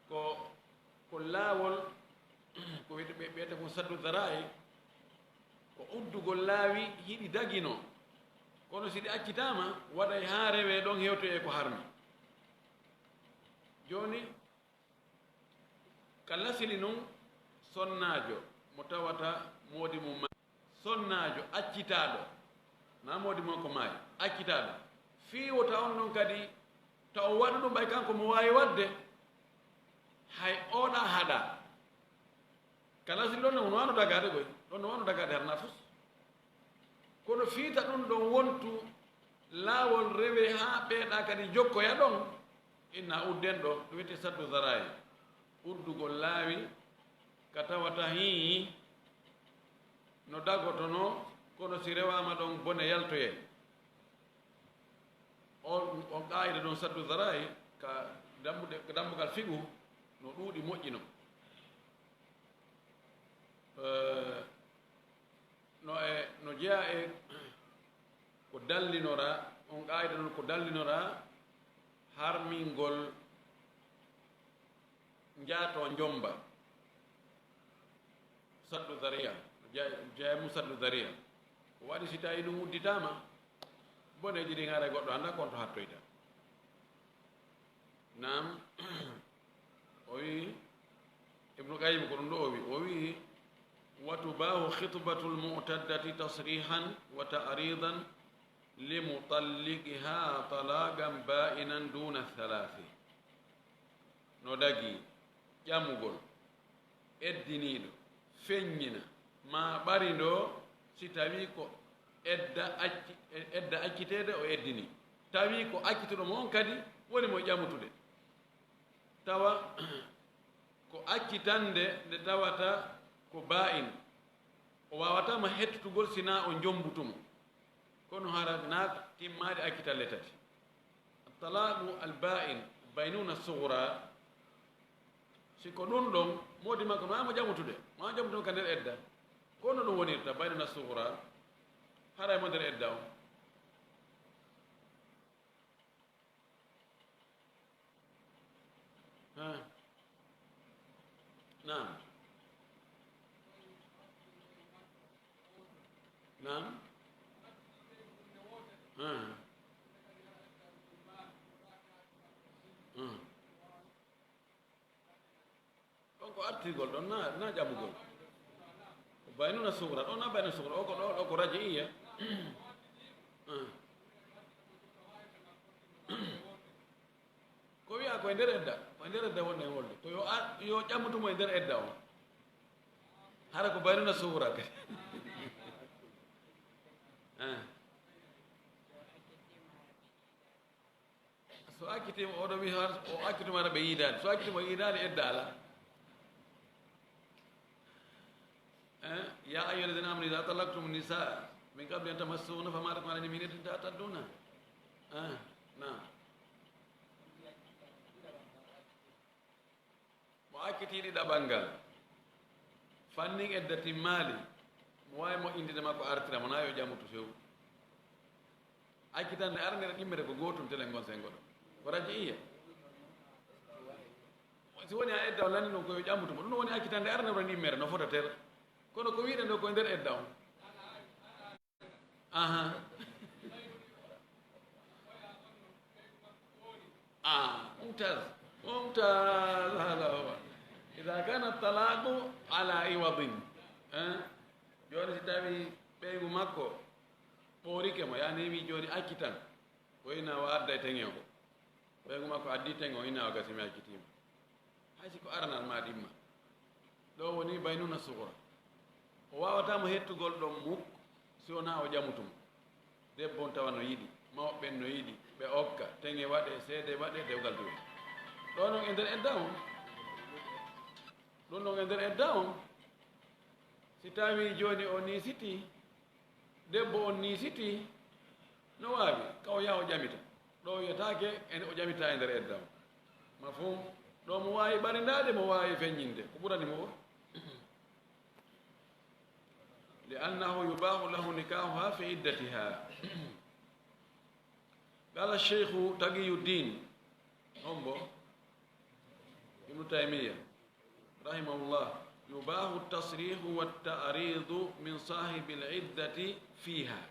ko, ko laawol, ko wiyete, ɓe, ɓe wiyata kon saddu zara'i, ko uddugol laawi hiɗi dagino. Kono si ɗi accitaama, waɗay haa rewee ɗon hewtoyee ko harmi. Jooni, ka lasili nun, sonnaajo mo tawata moodi mum ma-, sonnaajo accitaaɗo, na moodi mum ko maayi, accitaaɗo, fii wota on ɗon kadi, taw waɗu ɗum ɓay kanko mo waawi waɗde, hay oɗa haɗa. Ka lasili ɗon no wano dagaade koy, ɗon no wano dagaade har nafus. Kono fiita ɗum ɗon wontu laawol rewe haa ɓeeɗa kadi jokkoya ɗon, inna udden ɗo, ɗum wiyete saddu zara'i, uddugol laawi ka tawata hii no dagotono, kono si rewaama ɗon bone yaltoye. On, on qaa'ida ɗon saddu zara'i ka dambude, ka dambugal fiqhu no ɗuuɗi moƴƴino. Eh, no e, no jeyaa e ko dallinora, on qaa'ida non ko dallinora harmingol njaato njomba. Saddu zari'a, jeya, jeya mu saddu zari'a. Ko waɗi si tawi ɗum udditaama, boneeji ɗin haray goɗɗo annda kon to hattoyta. Naam, o wi, Ibnu Qayyim ko ɗum ɗo o wi, o wi, "Wa tubahu khitbatul mu'taddati tasrihan wa ta'ridan li mutalliqiha talaqan ba'inan duna thalathi." No dagi ƴamugol eddiniiɗo, feññina, maa ɓarindo, si tawii ko edda acci-, edda acciteede o eddini, tawii ko accituɗo mo on kadi woni mo ƴamutude, tawa ko accitande nde tawata Ko baa'in, o waawataama hettutugol si naa o njombutu mo. Kono hara naa timmaade akitalle tati. Talaaku al baa'in, baynuuna sugra, si ko ɗum ɗon, moodi makko no waawaa mo jamutude, mo waawaa jamutude ka nder edda. Kono ɗum wonirta baynuuna sugra, haray mo nder edda on. Ha. Naam. Naam. Ha. Ha. Ɗon ko artirgol ɗon, na, na ƴamugol. Ko baynuna sugra, ɗon na baynuna sugra, o ko ɗo, ɗo ko raji'iyya. Ah. Ko wiya ko e nder edda, ko e nder edda wonde e wolde. Ko yo a, yo ƴammutu mo e nder edda on. Hara ko baynuna sugra kadi. Ah. So accitiima, oɗo wiya har, o accitiima hara ɓe yiidaani. So accitiima o yiidaani, edda alaa. Eh, يا أيها الذين آمنوا إذا طلقتم النساء من قبل أن تمسوهن فما لكم عليهن من عدة تعتدونها. Eh, naam. Mo acciti ɗiɗaɓal ngal, fannin edda timmaali, mo waawi moƴƴinde makko artira mo, na yo ƴamutu few. Accitande aranere ɗimmere ko gootum telen ngon sengo ɗo. Ko raji'iyya. Si woni a edda o lanni ɗum ko yo ƴamutu mo. Ɗum woni accitande aranere ɗimmere no fota ter. Kono ko wiɗen ɗo ko e nder edda on. Aha. Ah, mumtaz. Mumtaz, hada huwa. Idha kana talaqu ala iwadin. Eh? Jooni si tawi ɓeyngu makko ɓoorike mo, yani wi jooni accitan. Ko ina o adda e teŋe o. Ɓeyngu makko addi teŋe o, ina o gasi mi accitiima. Hay si ko aranal ma ɗimma. Ɗo woni baynuna sugra. O waawataa mo hettugol ɗon muk si wonaa o ƴamutu mo. Debbo on tawa no yiɗi, mawɓe ɓen no yiɗi, ɓe okka, teŋe waɗe, seede waɗe, dewgal duwe. Ɗo non e nder edda on. Ɗum non e nder edda on. Si tawi jooni o niisitii, debbo on niisitii, no waawi, ka o yaha o ƴamita. Ɗo wiyetaake en o ƴamita e nder edda on. Mafhum? Ɗo mo waawi ɓarindaade, mo waawi feññinde. Ko ɓurani mo o. لأنه يباح له نكاحها في عدتها. قال الشيخ تقي الدين، hombo? Ibnu Taymiya. رحمه الله، يباح التصريح والتعريض من صاحب العدة فيها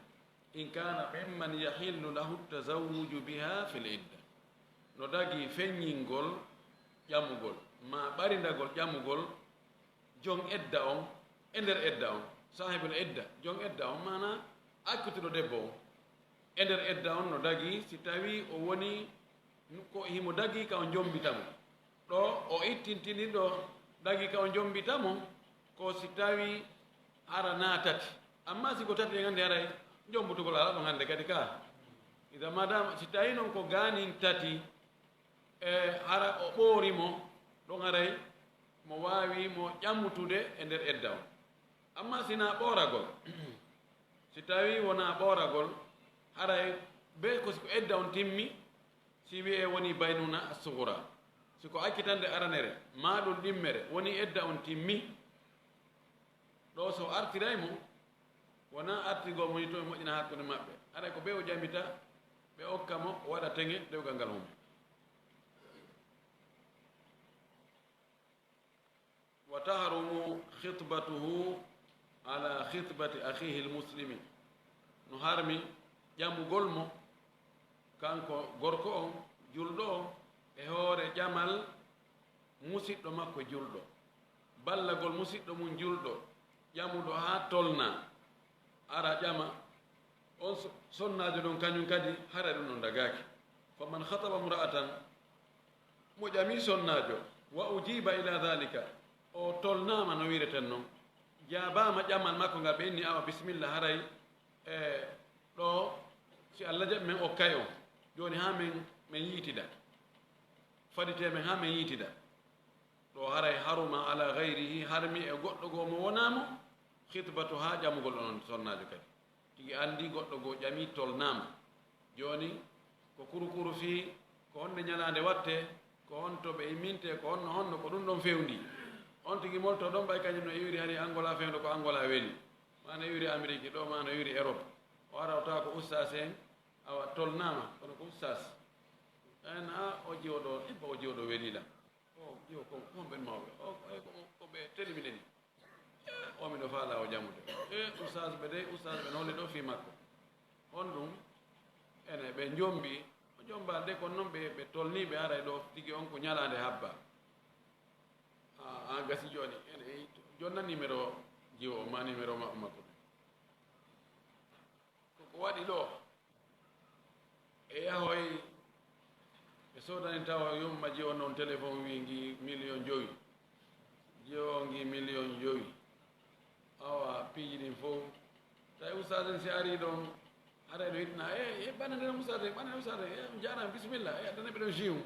إن كان ممن يحل له التزوج بها في العدة. No dagii feññingol ƴamugol, maa ɓarindagol ƴamugol jon edda on, e nder edda on, saahibul idda, jon edda on, maanaa accituɗo debbo on. E nder edda on no dagii, si tawii o woni ko himo dagii ka o njombita mo. Ɗo o ittintini ɗo dagii ka o njombita mo, ko si tawii hara naa tati. Amma si ko tati en anndi haray njombutugol alaa ɗon hannde kadi ka. Ida madama, si tawii non ko gaanin tati, e hara o ɓoori mo, ɗon haray mo waawi mo ƴammutude e nder edda on. Amma si naa ɓooragol, si tawii wonaa ɓooragol, haray be ko si ko edda on timmi, si wi'ee woni baynuna as-sughra. Si ko accitande aranere, maa ɗum ɗimmere, woni edda on timmi, ɗo so artiray mo, wonaa artigol mo ni to e moƴƴina hakkunde maɓɓe. Haray ko be o ƴamita, ɓe okka mo, o waɗa teŋe, dewgal ngal huma. وتحرم خطبته على خطبة أخيه المسلم. No harmi ƴamugol mo, kanko gorko on, julɗo on, e hoore ƴamal musiɗɗo makko julɗo. Ballagol musiɗɗo mum julɗo, ƴamuɗo haa tolna, ara ƴama, on so-, sonnaajo ɗon kañum kadi, hara ɗum ɗon dagaaki. فمن خطب امرأة, mo ƴami sonnaajo, وأجيب إلى ذلك, o tolnaama no wi'reten non, jaabaama ƴamal makko ngal, ɓe inni, awa, bisimilla, haray, e, ɗo, si Allah jaɓi men okkay on, jooni haa men, men yiitida, faditee men haa men yiitida. To haray haruma ala gayrihi, harmi e goɗɗo goo mo wonaa mo, khitbatu, haa ƴamugol onon sonnaajo kadi. Tigi anndi goɗɗo goo ƴami tolnaama. Jooni, ko kurukuru fii, ko honde ñalaande wattee, ko honto ɓe immintee, ko honno honno, ko ɗum ɗon fewndii. On tigi molto ɗon, ɓay kañum no iwiri hari Angola fewndo ko Angola weli. Maa no iwiri Ameriki ɗoo, maa no iwiri Erop. O ara o tawa ko ustaas en, awa tolnaama, kono ko ustaas. En a o jiwo ɗo, ibba o jiwo ɗo weli la. O jiwo ko, ko honɓen mawɓe? O, o, ko, ko ɓe telimine ni. O miɗo faalaa o jamude. E ustaas ɓe dey, ustaas ɓe no holli ɗo fii makko. On ɗum, ene ɓe njombi, o jombaali de, kono noon ɓe, ɓe tolnii, ɓe aray ɗo, tigi on ko ñalaande habba. A, a gasi jooni, ene, e, jonna numéro jiwo o, ma numéro ma, makko ɗum. Ko ko waɗi ɗo, e yahoy, ɓe soodani tawa yumma jiwo noon téléphone, wi ngi million jowi. Jiwo ngi million jowi. Awa, piiji ɗin fof. Tawi ustaas en si ari ɗon, haray no yiɗna, e, e, ɓanande ɗon ustaas en, ɓanande ustaas en, e, on jaaraama, bisimilla, e, addane ɓe ɗon jiwu.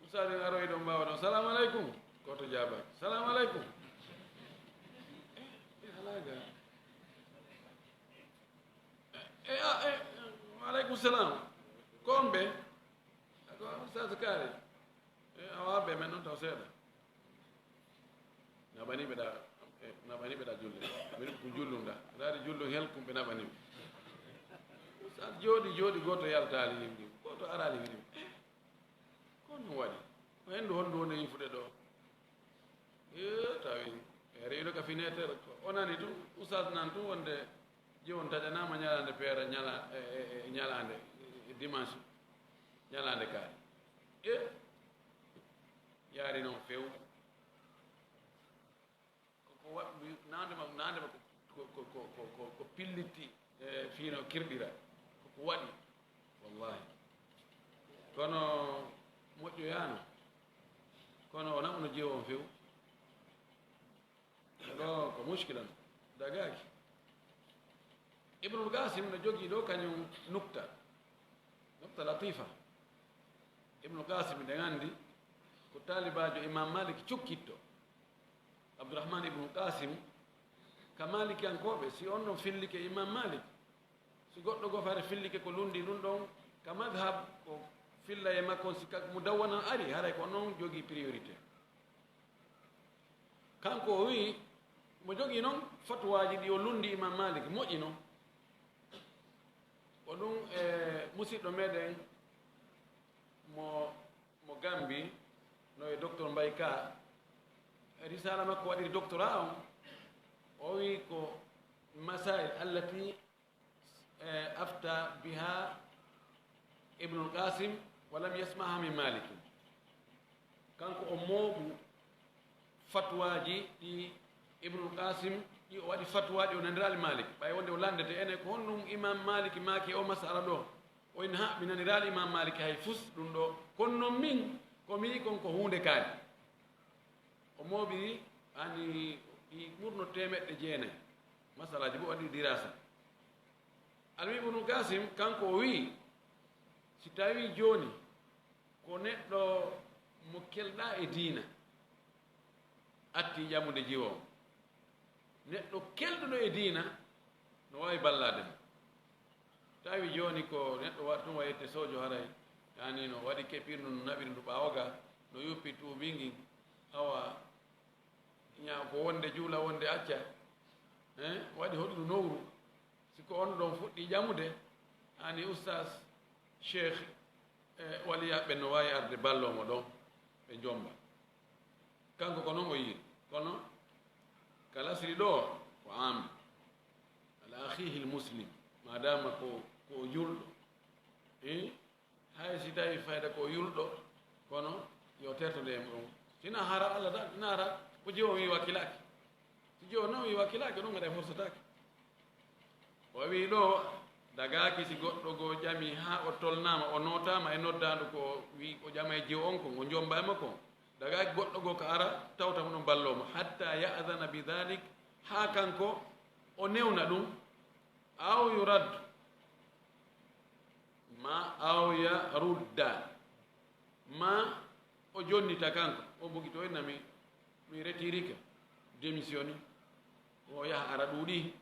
Ustaas en aroyi ɗon ɓaawo ɗon, "Salaamu aleykum." Gooto jaabaaki, "Salaamu aleykum." E, e, alaa ga. E, e, a, e, "Wa aleykum salaam." Ko on ɓe? A ko ustaas Kaari. E, awa ɓe men noon taw seeɗa. Naɓani ɓe ɗa, e, naɓani ɓe ɗa julde. Min ko jullum ɗa. Ndaari jullum helkum ɓe naɓani ɓe. Ustaas jooɗi, jooɗi, gooto yaltaali yimɓe. Gooto araali yimɓe. Ko honɗum waɗi? Ko henndu hondu woni yifude ɗo? E, tawi e rewino ka finetere, o nani tun, ustaas nan tun wonde jiwon taƴanaama ñalaande peera, ñala-, e, e, e, ñalaande, e, dimanche, ñalaande kaari. E, yaari noon few. Ko, ko waɗ-, naande ma, naande ma ko, ko, ko pillitti, e, fiino kirɓira. Ko, ko waɗi, wallahi. Kono moƴƴoyaano. Kono o naɓuno jeewo on few. Ɗo ko muskila, dagaaki. Ibnul Qasim no jogii ɗo kañum nukta, nukta latifa. Ibnul Qasim, ɗen anndi, ko taalibaajo Imam Malik cukkitto. Abdurrahman ibnul Qasim, ka Malikiyankooɓe, si on ɗon fillike Imam Malik, si goɗɗo goo fare fillike ko lundi ɗum ɗon, ka madhab ko filla e makko on, si ka Mudawwana ari, haray ko non jogii priorité. Kanko o wi'i, mo jogii non fatuwaaji ɗi o lundi Imam Malik, moƴƴi non. Ko ɗum e musiɗɗo meɗen mo, mo Gambi, no e Docteur Mbaye Ka, e risala makko waɗiri doctorat on, o wi'i ko masail allati, e, afta biha Ibnul Qasim wa lam yasmaha min Malikin. Kanko o mooɓu fatwaaji ɗi Ibnul Qasim, ɗi o waɗi fatwaaji o naniraali Malik. Ɓay wonde o landete ene ko honɗum Imam Malik maaki o masala ɗo. O in ha, mi naniraali Imam Malik hay fus ɗum ɗo. Kono non min, ko mi yi'i kon ko huunde kaali. O mooɓiri ani ɗi ɓurno teemeɗɗe jeenayi. Masalaaji bo waɗi dirasa. Alwi Ibnul Qasim kanko o wi'i, si tawi jooni ko neɗɗo mo kelɗa e diina atti ƴamude jiwo on, neɗɗo kelɗuɗo e diina no waawi ballaade mo. Tawi jooni ko neɗɗo waɗ-, tun wayette sojo haray, yani no waɗi keɓirndu, no naɓiri ndu ɓaawo ga, no yuppi tuubi ngin, awa, ña ko wonde juula, wonde acca, eh, waɗi hoɗu nowru. Si ko on ɗon fuɗɗi ƴamude, ani ustaas, sheikh, e waliyaaɓe no waawi arde balloo mo ɗon, ɓe jomba. Kanko ko non o yiiri. Kono ka lasri ɗo ko aami. Ala akhihi l muslim, madama ko, ko o julɗo. Eh? Hay si tawi fayda ko o yulɗo, kono yo tertode e ɗum. Sina hara Allah tan, ina hara ko jiwo wi wakkilaaki. Si jiwo noon wi wakkilaaki, ɗum kadi forsataake. O wi ɗo, dagaaki si goɗɗo goo ƴami haa o tolnaama, o nootaama e noddaandu ko wi o ƴama e jiwo on kon, o jomba e makko on. Dagaaki goɗɗo goo ka ara tawta mo ɗum balloo mo. Hatta ya'dana bi dhalik, haa kanko o newna ɗum. Aw yuraddu, ma aw yarudda, ma o jonnita kanko, o bugitoyna mi Mi retirike, démissioni, o yaha ara ɗuuɗi,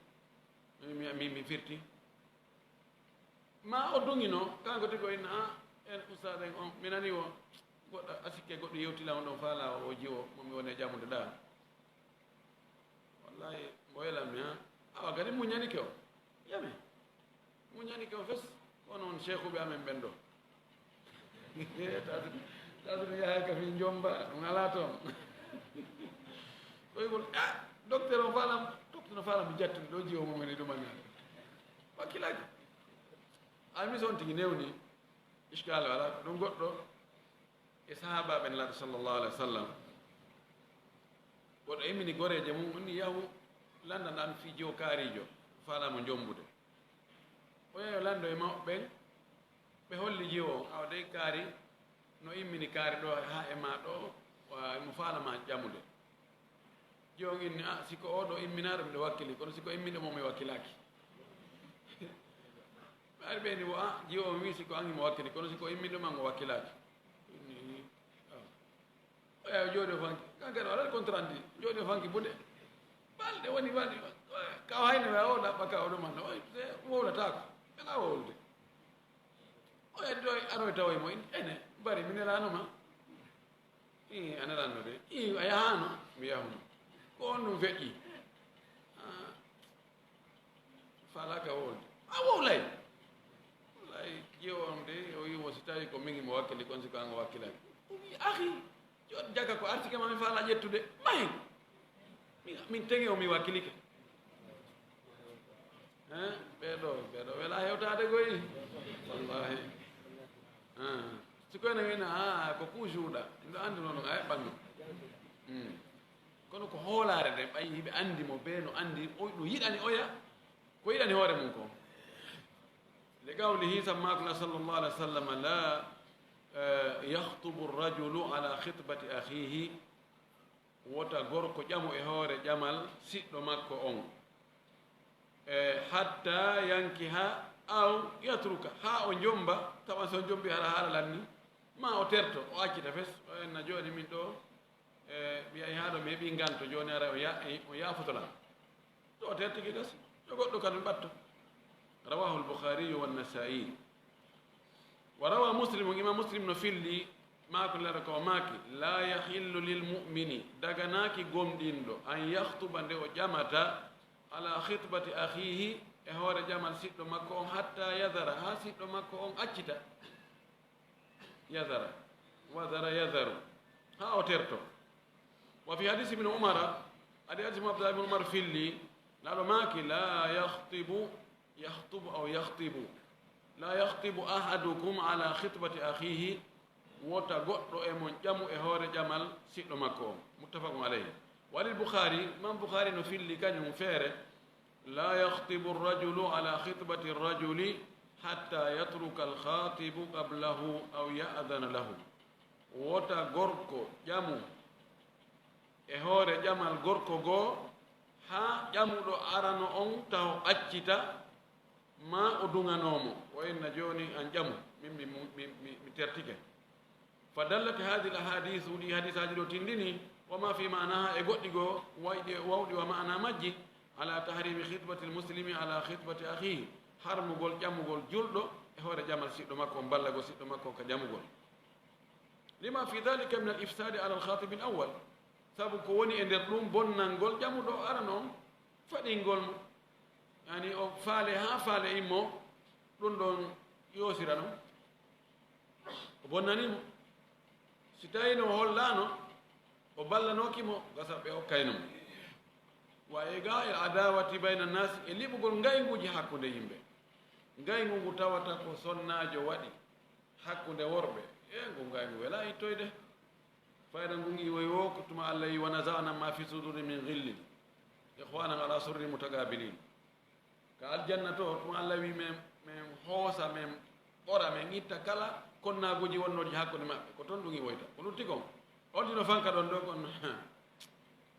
mi, mi, mi firti. Ma o dogino, kanko tigi o inna, "Ah, en ustaad en on, mi nani o, goɗɗo, a sikke goɗɗo yewtila on ɗon faa laawo o jiwo, mo mi woni e jamude ɗaa." Wallahi, mbo welammi, ha? Awa, kadi muñanike o. Yami. Muñanike o fes. Kono on cheikhuɓe amen ɓen ɗo. Tatu, tatu no yahay ka fi jomba, ɗum alaa toon. Ɗoygol, ah, docteur o faalam, docteur no faalam mi jattude ɗo jiwo mum ene ɗum anani. Wakkilaki. Ay, mi son tigi newni. Iskal wala, ɗum goɗɗo. E sahaabaaɓe Nelaaɗo sallallahu alaihi wa sallam, goɗɗo immini goreejo mum, inni, "Yahu, lanndan ɗan fii jiwo kaariijo, faalaa mo jombude." O yahi o lanndo e mawɓe ɓen, ɓe holli jiwo on, awa dey kaari no immini kaari ɗo haa e maa ɗo, wa-, mo faalaa ma ƴamude. Jiwo on inni, "Ah, si ko oo ɗo imminaaɗo, miɗo wakkili, kono si ko imminɗo mo, mi wakkilaaki." Ɓe ari ɓe ni wo, "Ah, jiwo on wii si ko an himo wakkili, kono si ko imminɗo ma, ngo wakkilaaki." Inni, "Ah." O yahi o jooɗi o fanki. Kan kadi o alaa compte rendu. Jooɗi o fanki buɗe. Balɗe woni balɗe. Ka o hayni o yaha o ɗaɓɓa ka o ɗo manna. O se wowlataako. Ela wowlude. O yaddi ɗo aroy tawoy mo. Ene, bari mi nelaano ma. Ii, a nelaano de. Ii, a yahaano. Mi yahuno. Ko on ɗum feƴƴi. Ah. Faalaaka wowlde. A wowlay. Wallahi, jiwo on de, o wii mo si tawi ko min mo wakkili kon, si ko an o wakkilay. O wii, "Ahi, jooɗ jaka ko artike ma mi faala ƴettude. Mahi. Min, min tegi o mi wakkilike." Hein? Ɓee ɗo, ɓee ɗo wela hewtaade koy. Wallahi. Hein. Si ko ene wina, ah, ko ku juuɗa. Miɗo anndi noon, a heɓɓan ɗum. Hmm. Kono ko hoolaare nde, ɓay hiɓe anndi mo, bee no anndi, o, no yiɗani oya, ko yiɗani hoore mum ko. Li qawlihi, sammaaku la sallallahu alaihi wa sallam, la, eh, yakhtubu rajulu ala khitbati akhihi, wota gorko ƴamu e hoore ƴamal siɗɗo makko on. Eh, hatta yankiha aw yatruka, haa o jomba, tawa so jombi hara haala lanni, ma o terto, o accita fes, o enna jooɗi min ɗo, e, mi yahi haa ɗo mi heɓi nganto, jooni ara o ya-, o yaafoto lan. To o tertike gasi, yo goɗɗo kadi ɓatto. Rawahu al-Bukhari wa an-Nasa'i. Wa rawa Muslim, Imam Muslim no filli, maako lera ko o maaki, "La yahillu lil mu'mini, daganaaki gomɗinɗo, an yakhtuba, nde o ƴamata, ala khitbati akhihi, e hoore ƴamal siɗɗo makko on, hatta yadhara, haa siɗɗo makko on accita." Yadhara. Wadhara yadharu. Haa o terto. Wa fi hadisi Ibn Umara, adi hadisi mo Abdullah ibn Umar filli, Nelaaɗo maaki, "La yakhtibu, yakhtubu aw yakhtibu. La yakhtibu ahadukum ala khitbati akhihi." Wota goɗɗo e mon ƴamu e hoore ƴamal siɗɗo makko on. Muttafaqun alayhi. Wa lil Bukhari, Imam Bukhari no filli kañum feere, "La yakhtibu rajulu ala khitbati rajuli hatta yatruka al khatibu qablahu aw ya'dhana lahu." Wota gorko ƴamu e hoore ƴamal gorko goo, haa ƴamuɗo arano on taho accita, ma o duŋanoo mo, o inna, "Jooni an ƴamu, min mi, mi, mi, mi tertike." Fa dallat hadhihi al ahadithu, ɗi hadisaaji ɗo tindini, wa ma fi ma'naha, e goɗɗi goo wayɗi, wawɗi wa ma'ana majji, ala tahrimi khitbati al muslimi ala khitbati akhihi, harmugol ƴamugol julɗo e hoore ƴamal siɗɗo makko on, ballagol siɗɗo makko on ka ƴamugol. Lima fi dhalika min al ifsadi ala al khatib al awwal, sabu ko woni e nder ɗum bonnangol ƴamuɗo arano on, faɗingol mo, yani o faale haa faale immo, ɗum ɗon yoosira non, o bonnani mo. Si tawi no hollaano, o ballanooki mo, gasa ɓe okkayno mo. Wa iqa il adawati bayna nnaasi, e liɓugol ngaynguuji hakkunde yimɓe. Ngayngu ngu tawata ko sonnaajo waɗi hakkunde worɓe, e ngu ngayngu welaa ittoyde. Fayda ngun iwoy wo ko tuma Allah wi, "Wa naza'na ma fi suduri min ghillin ikhwanan ala sururi mutaqabilin." Ka aljanna to, tuma Allah wi, "Men, men hoosa, men ɓora, men itta kala konnaaguuji wonnooji hakkunde maɓɓe." Ko ton ɗum iwoyta. Ko lutti kon, on tino fanka ɗon ɗo kon.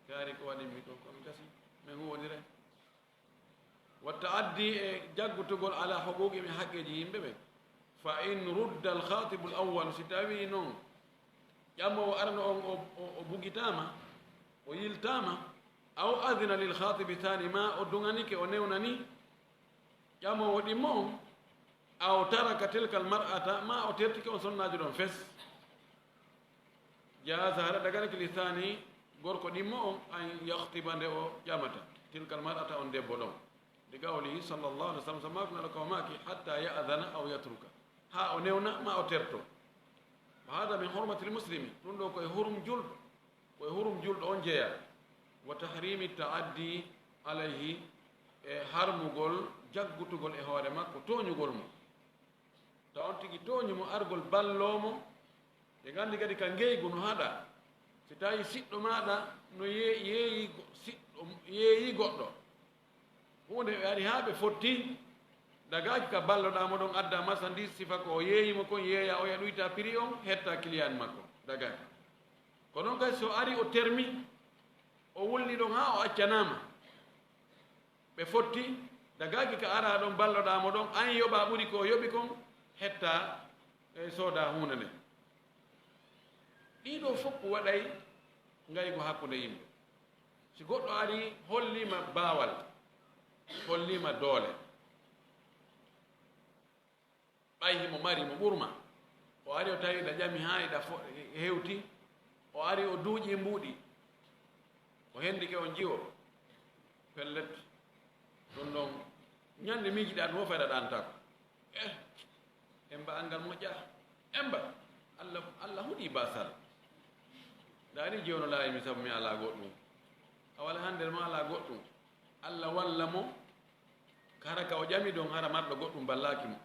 Kaari ko waɗi mi ɗon kon gasi. Men huwonire. Wa ta'addi e jaggutugol ala huquqi, e haqqeeji yimɓe ɓe. Fa in rudda al khatibu al awwal, si tawi non ƴamoowo arano on o, o, o bugitaama, o yiltaama, aw adina lil khatibi thani, ma o duŋanike, o newnani ƴamoowo ɗimmo on, aw taraka tilka al mar'ata, ma o tertike on sonnaajo ɗon fes. Jaaza, hara daganake li thani, gorko ɗimmo on, an yakhtiba, nde o ƴamata, tilka al mar'ata, on debbo ɗon. Li qawlihi sallallahu alaihi wasallam, sabu maako Nulaaɗo on maaki, hatta ya'dana aw yatruka, haa o newna ma o terto. Wa hada min hurmatil muslimi, ɗum ɗo ko e hurum julɗo, ko e hurum julɗo on jeyaa. Wa tahrimi ta'addi alayhi, e harmugol jaggutugol e hoore makko, tooñugol mo. Taw on tigi tooñi mo, argol balloo mo. Ɓe nganndi kadi ka ngeygu no haɗa. Si tawi siɗɗo maaɗa no ye-, yeeyi go-, siɗɗo, yeeyi goɗɗo. Huunde ɓe ari haa ɓe fotti, dagaaki ka balloɗaa mo ɗon, adda marchandise, sifa ko o yeeyi mo kon, yeeya, oya ɗuyta prix on, hetta client makko. Dagaaki. Ko non kadi so ari o termi, o wulli ɗon haa o accanaama. Ɓe fotti, dagaaki ka araa ɗon balloɗaa mo ɗon, an yoɓaa ɓuri ko o yoɓi kon, hetta e sooda huunde nden. Ɗii ɗoo fof waɗay ngaygu hakkunde yimɓe. Si goɗɗo ari holliima baawal, holliima doole, ɓay himo mari mo ɓurma, o ari o tawi ɗa ƴami haa iɗa fo-, hewti, o ari o duuƴi mbuuɗi, o hendike on jiwo, pellet, ɗum ɗon, ñande miijiɗaa ɗum o fayda ɗantako. Eh, Emba anngal moƴƴa. Emba, Allah, Allah huɗi basal. Daani jiwono laayi mi sabu mi alaa goɗɗum. A wala hannde ma alaa goɗɗum. Allah walla mo, hara ka o ƴami ɗon, hara marɗo goɗɗum ballaaki mo.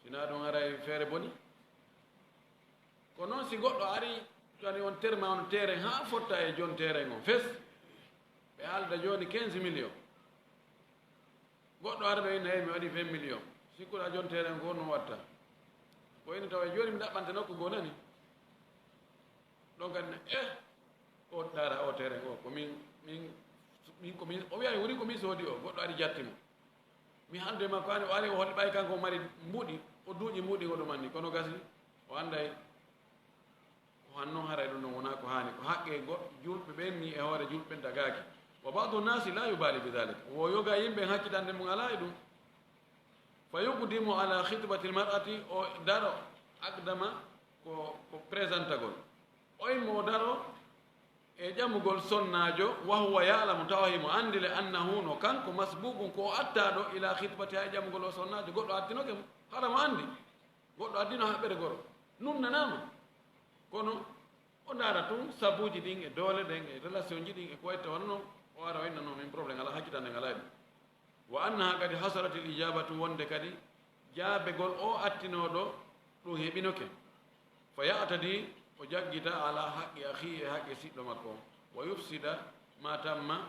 Sinaa ɗum haray feere boni. Ko noon si goɗɗo ari, tani on terma on terrain haa fotta e jon terrain on fes, ɓe haalda jooni quinze millions. Goɗɗo ara ɗo inna, "Hey, mi waɗi vingt millions." Sikkuɗa jon terrain ko no watta? Ko ina tawa jooni mi ɗaɓɓante nokku goo nani. Ɗon kadi ne, eh, o dara o terrain o, ko min, min, min, ko min, o wiya woni ko min soodi o, goɗɗo ari jatti mo. Mi haalde makko ani, o ari o holli ɓay kanko o mari mbuɗi, o duuƴi mbuɗi o ɗumanni, kono gasi, o annday ko hanno haray ɗum ɗon wonaa ko haani, ko haqqe go-, julɓe ɓen ni e hoore julɓe ɓen dagaaki. Wa ba'du nasi la yubali bi dhalik. Wo yoga yimɓe hakkitande mum alaa e ɗum. Fa yuqdimu ala khitbati al mar'ati, o daro, aqdama ko, ko présentagol. O immo o daro e ƴamugol sonnaajo, wa huwa ya'lamu, tawa himo anndi le annahu no kanko masbuqun ko o attaaɗo ila khitbati, hay ƴamugol o sonnaajo, goɗɗo attinoke mo, hara mo anndi. Goɗɗo addino haɓɓere goro, nunnanaama. Kono o ndaara tun sabuuji ɗin e doole ɗen e relation ji ɗin e ko wayi tawanno, o ara o inna non min problème alaa, hakkitande ngalaa e ɗum. Wa annaha kadi hasalat al ijabatu, wonde kadi jaabegol o attinooɗo ɗum heɓinoke. Fa ya'tadi, o jaggita ala haqqi akhi, e haqqe siɗɗo makko on. Wa yufsida ma tamma,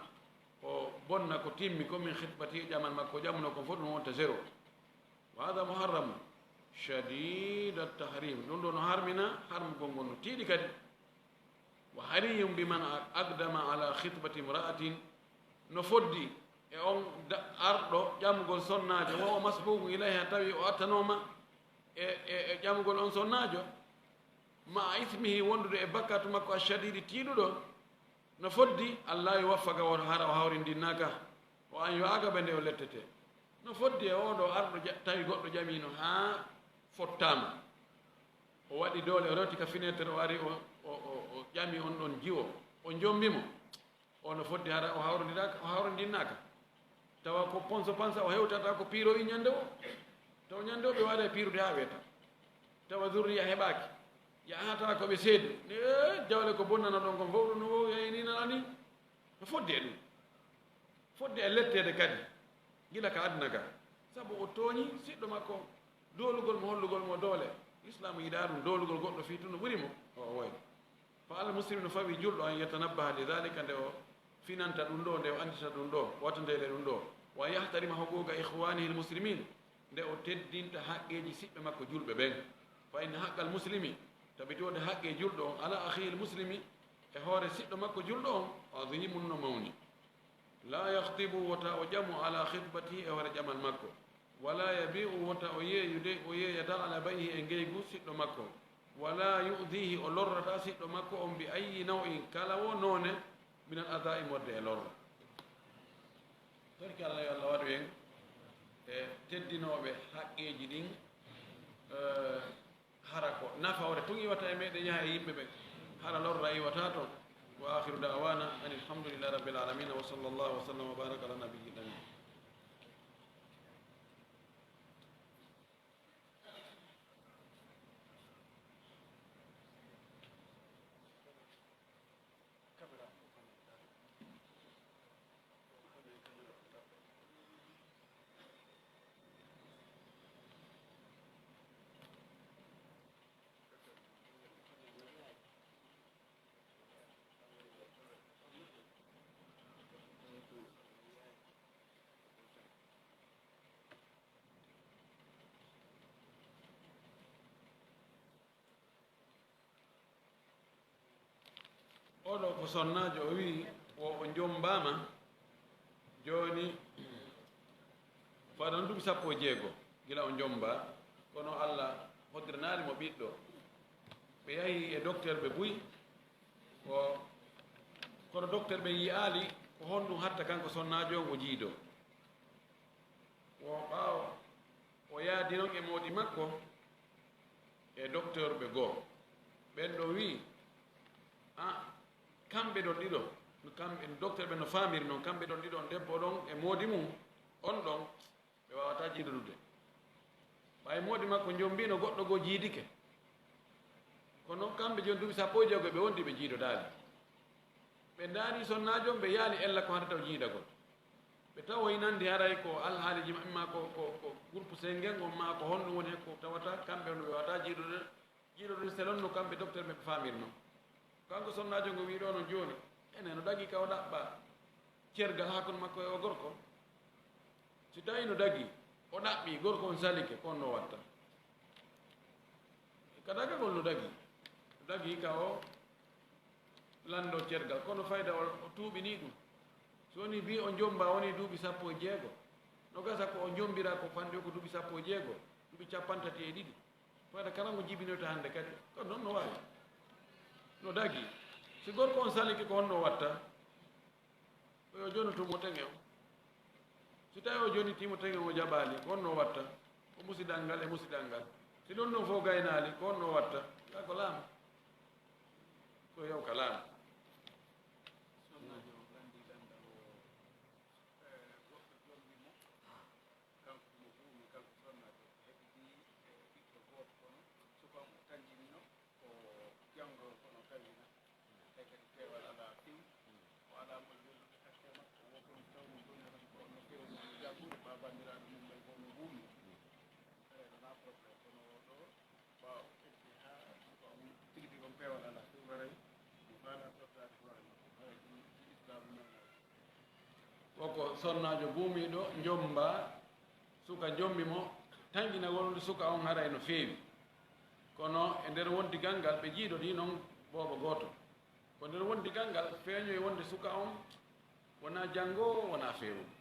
o bonna ko timmi ko min khitbati, e ƴamal makko, o ƴamuno kon fof ɗum wonta zéro. Wa hada muharramun shadid at tahrim, ɗum ɗo no harmina, harmugol ngol no tiiɗi kadi. Wa hariyun biman aqdama ala khitbati imra'atin, no foddi e on da-, arɗo ƴamugol sonnaajo, wa huwa masbuqun ilayha, tawi o attanooma e, e, e ƴamugol on sonnaajo, ma ismihi, wondude e bakkatu makko, ashadidi, tiiɗuɗo, no foddi, alla yuwaffaqa, won hara o hawrindinnaaka, wa an yu'aqaba, nde o lettete. No foddi e oo ɗoo arɗo ja-, tawi goɗɗo ƴamiino haa fottaama. O waɗi doole, o rewti ka fenêtre, o ari, o, o, o, o ƴami on ɗon jiwo, o jombi mo. O no foddi hara o hawrondiraaka, o hawrondinnaaka. Tawa ko ponso pansa o hewtata ko piirowi ñande o. Tawa ñande o ɓe waɗa e piirude haa weeta. Tawa zurriya heɓaaki. Yahata ko ɓe seedi. Ni, ee, jawle ko bonnano ɗon kon fof ɗum no wowi e ni nana ni. No fodde e ɗum. Fodde e letteede kadi. Gila ka aduna ka. Sabu o tooñi siɗɗo makko. Doolugol mo, hollugol mo doole. Islaamu yiɗaa ɗum, doolugol goɗɗo fii tun no ɓuri mo. O, o wayi. Fa al muslim, no fawi julɗo, an yatanabbaha li dhalika, nde o finanta ɗum ɗo, nde o anndita ɗum ɗo, wattandeyɗe ɗum ɗo. Wa an yahtarima huquqa ikhwanihi al muslimin, nde o teddinta haqqeeji siɓɓe makko julɓe ɓen. Fa inna haqqa al muslimi, tabitii wonde haqqe julɗo on, ala akhihi al muslimi, e hoore siɗɗo makko julɗo on, azimun, no mawni. La yakhtibu, wota o ƴamu, ala khitbatihi, e hoore ƴamal makko. Wala yabi'u, wota o yeeyu de, o yeeyata, ala bay'ihi, e ngeygu siɗɗo makko. Wala yu'dhihi, o lorrata siɗɗo makko on, bi ayyi naw'in, kala wo noone, minal adaa, immorde e lorra. Torki Allah, yo Allah waɗu en e teddinooɓe haqqeeji ɗin, eh, hara ko nafawre tun iwata e meɗen, yaha e yimɓe ɓe, hara lorra iwata ton. Wa akhiru da'wana anil hamdulillahi rabbil alamin, wa sallallahu wa sallam wa baraka ala nabiyyil amin. Oɗo ko sonnaajo, o wi'i wo o jommbaama jooni, fadano duuɓi sappo e jeego gila o jommbaa, kono Allah hoddiraali mo ɓiɗɗo. Ɓe yahi e dokteer ɓe buy, ko, kono dokteer ɓe yi'aali ko honɗum hatta kanko sonnaajo on o jiidoo. Wo ɓaawo o yaadi non e moodi makko e dokteer ɓe goo. Ɓen ɗon wi'i, "A, kamɓe ɗon ɗiɗo, no kamɓe, dokteer ɓe no faamiri non, kamɓe ɗon ɗiɗo, on debbo ɗon e moodi mum, on ɗon, ɓe waawataa jiidodude." Ɓay moodi makko jommbino goɗɗo goo jiidike. Kono kamɓe jooni duuɓi sappo e jeego ɓe wondi ɓe jiidodaali. Ɓe ndaari sonnaajo on, ɓe yaali ella ko haɗata o jiidagol. Ɓe tawoyi nandi haray ko alhaaliji maɓɓe, maa ko, ko, ko groupe sanguin on, maa ko honɗum woni hen, ko tawata kamɓe on ɓe waawataa jiidude, jiidude selon no kamɓe docteur ɓe faamiri non. Kanko sonnaajo ngo wi'i ɗoo non jooni, ene no dagii ka o ɗaɓɓa cergal hakkunde makko e o gorko. Si tawii no dagii, o ɗaɓɓii, gorko on salike, ko honno watta? Ka dagagol no dagii. No dagii ka o lanndoo cergal, kono fayda o, o tuuɓinii ɗum. Si wonii bii o jommba wonii duuɓi sappo e jeego, no gasa ko o jommbira ko fanɗi ko duuɓi sappo e jeego, duuɓi cappanɗe tati e ɗiɗi. Fayda kala ngo jibinoyta hannde kadi, ko non no waawi. No dagii. Si gorko on salike, ko honno watta? Ko yo jonoto mo teŋe o. Si tawii o joniti mo teŋe o jaɓaali, ko honno watta? Ko musidal ngal e musidal ngal. Si ɗon ɗon fof gaynaali, ko honno watta? Yaa ko laamu. Ko yaw ka laamu. Sonnaajo o lanndii lanndal o, eh, goɗɗo jombi mo. Kanko mo buumi, kanko sonnaajo, heɓi ɗi, eh, ɓiɗɗo gooto, kono suka mo tanjinino ko janngo, kono tawina. Tawi kadi peewal alaa few, o alaa mo welnude hakke makko. Wo kono tawno jooni tan ko no feewni janngude, ɓaa banndiraaɓe mum ɓay fof no mbuumi. Eey, wonaa problème, kono o ɗo, ɓaawo ƴetti haa ko tigi tigi on peewal alaa few, haray mo faala tottaade hoore makko, haray ɗum si Islaamu nanaa. Koko sonnaajo buumiiɗo, jommba suka, jommi mo, tanƴinagol suka on haray no feewi. Kono e nder wondigal ngal, ɓe jiidorii non boobo gooto. Ko nder wondigal ngal feeñoyi wonde suka on wonaa janngoowo, wonaa feewuɗo.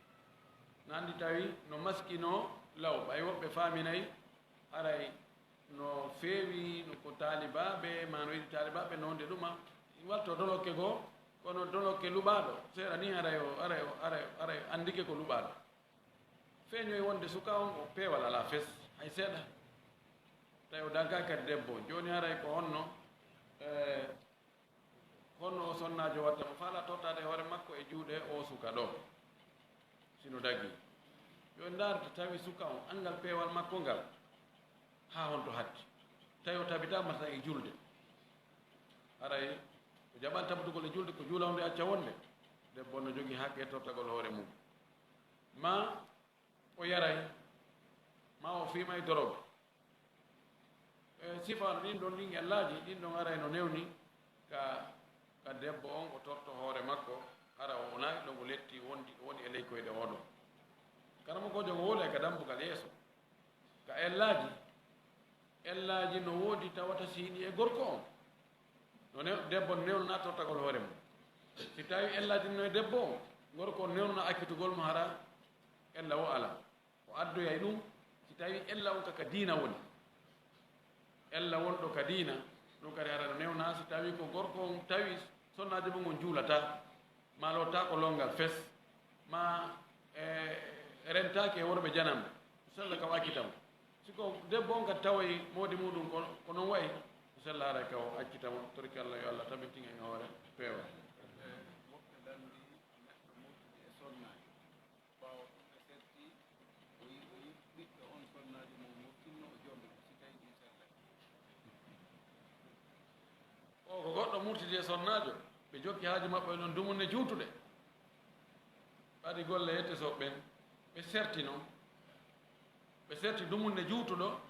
Nandi tawi no maskinoo law, ɓay woɓɓe faaminay haray no feewi, no ko taalibaaɓe, maa no yiɗi taalibaaɓe, no wonde ɗuma, walto dolokke goo, kono dolokke luɓaaɗo, seeɗa ni haray o, haray o, haray o, haray o anndike ko luɓaaɗo. Feeñoyi wonde suka on, o peewal alaa fes, hay seeɗa. Tawi o dankaaki kadi debbo on. Jooni haray ko honno, eh, honno o sonnaajo watta? Mo faala tottaade hoore makko e juuɗe o suka ɗo, si no dagii. Yo en ndaarde tawi suka on, anngal peewal makko ngal, haa honto hatti. Tawi o tabitaama tan e julde. Haray o jaɓan tabitugol e julde, ko juula wonde acca wonde. Debbo on no jogii haqqe tottagol hoore mum. Maa o yaray, maa o fiimay doroga. E sifaano ɗin ɗon, ɗin ellaaji, ɗin ɗon aray no newni ka, ka debbo on, o torto hoore makko, hara o wonaa ɗon, o letti, wondi, woni e ley koyɗe o ɗon. Karamokoojo on wowlay ka dambugal yeeso. Ka ellaaji, ellaaji no woodi tawata siini e gorko on. No ne-, debbo on newnanaa tortagol hoore mum. Si tawii ellaaji no e debbo on, gorko on newnanaa accitugol mo, hara ella wo alaa. O addoyay ɗum si tawii ella on ka, ka diina woni. Ella wonɗo ka diina, ɗum kadi hara no newnaa si tawii ko gorko on tawi sonnaajo mum on juulataa. ma lottaako longal fes, ma e rentaaki e worɓe janamɓe, sella kam accitamo. Si ko debbo on kadi tawoyi moodi muɗum ko, ko noon wayi, sella haray ka o accitamo, torki Allah yo Allah tabintin en hoore peewa. Woɓɓe lanndi neɗɗo murtidi e sonnaajo. Ɓaawo ɗum ɓe serti, o yi, o yi ɓiɗɗo on sonnaajo mo murtinno o jombi mo, si tawi ɗum sellay. O ko goɗɗo murtidi e sonnaajo, ɓe jokki haaju maɓɓe e noon dumunne juutuɗe. Ɓadi golle yette so ɓen, ɓe serti noon. Ɓe serti dumunne juutuɗo,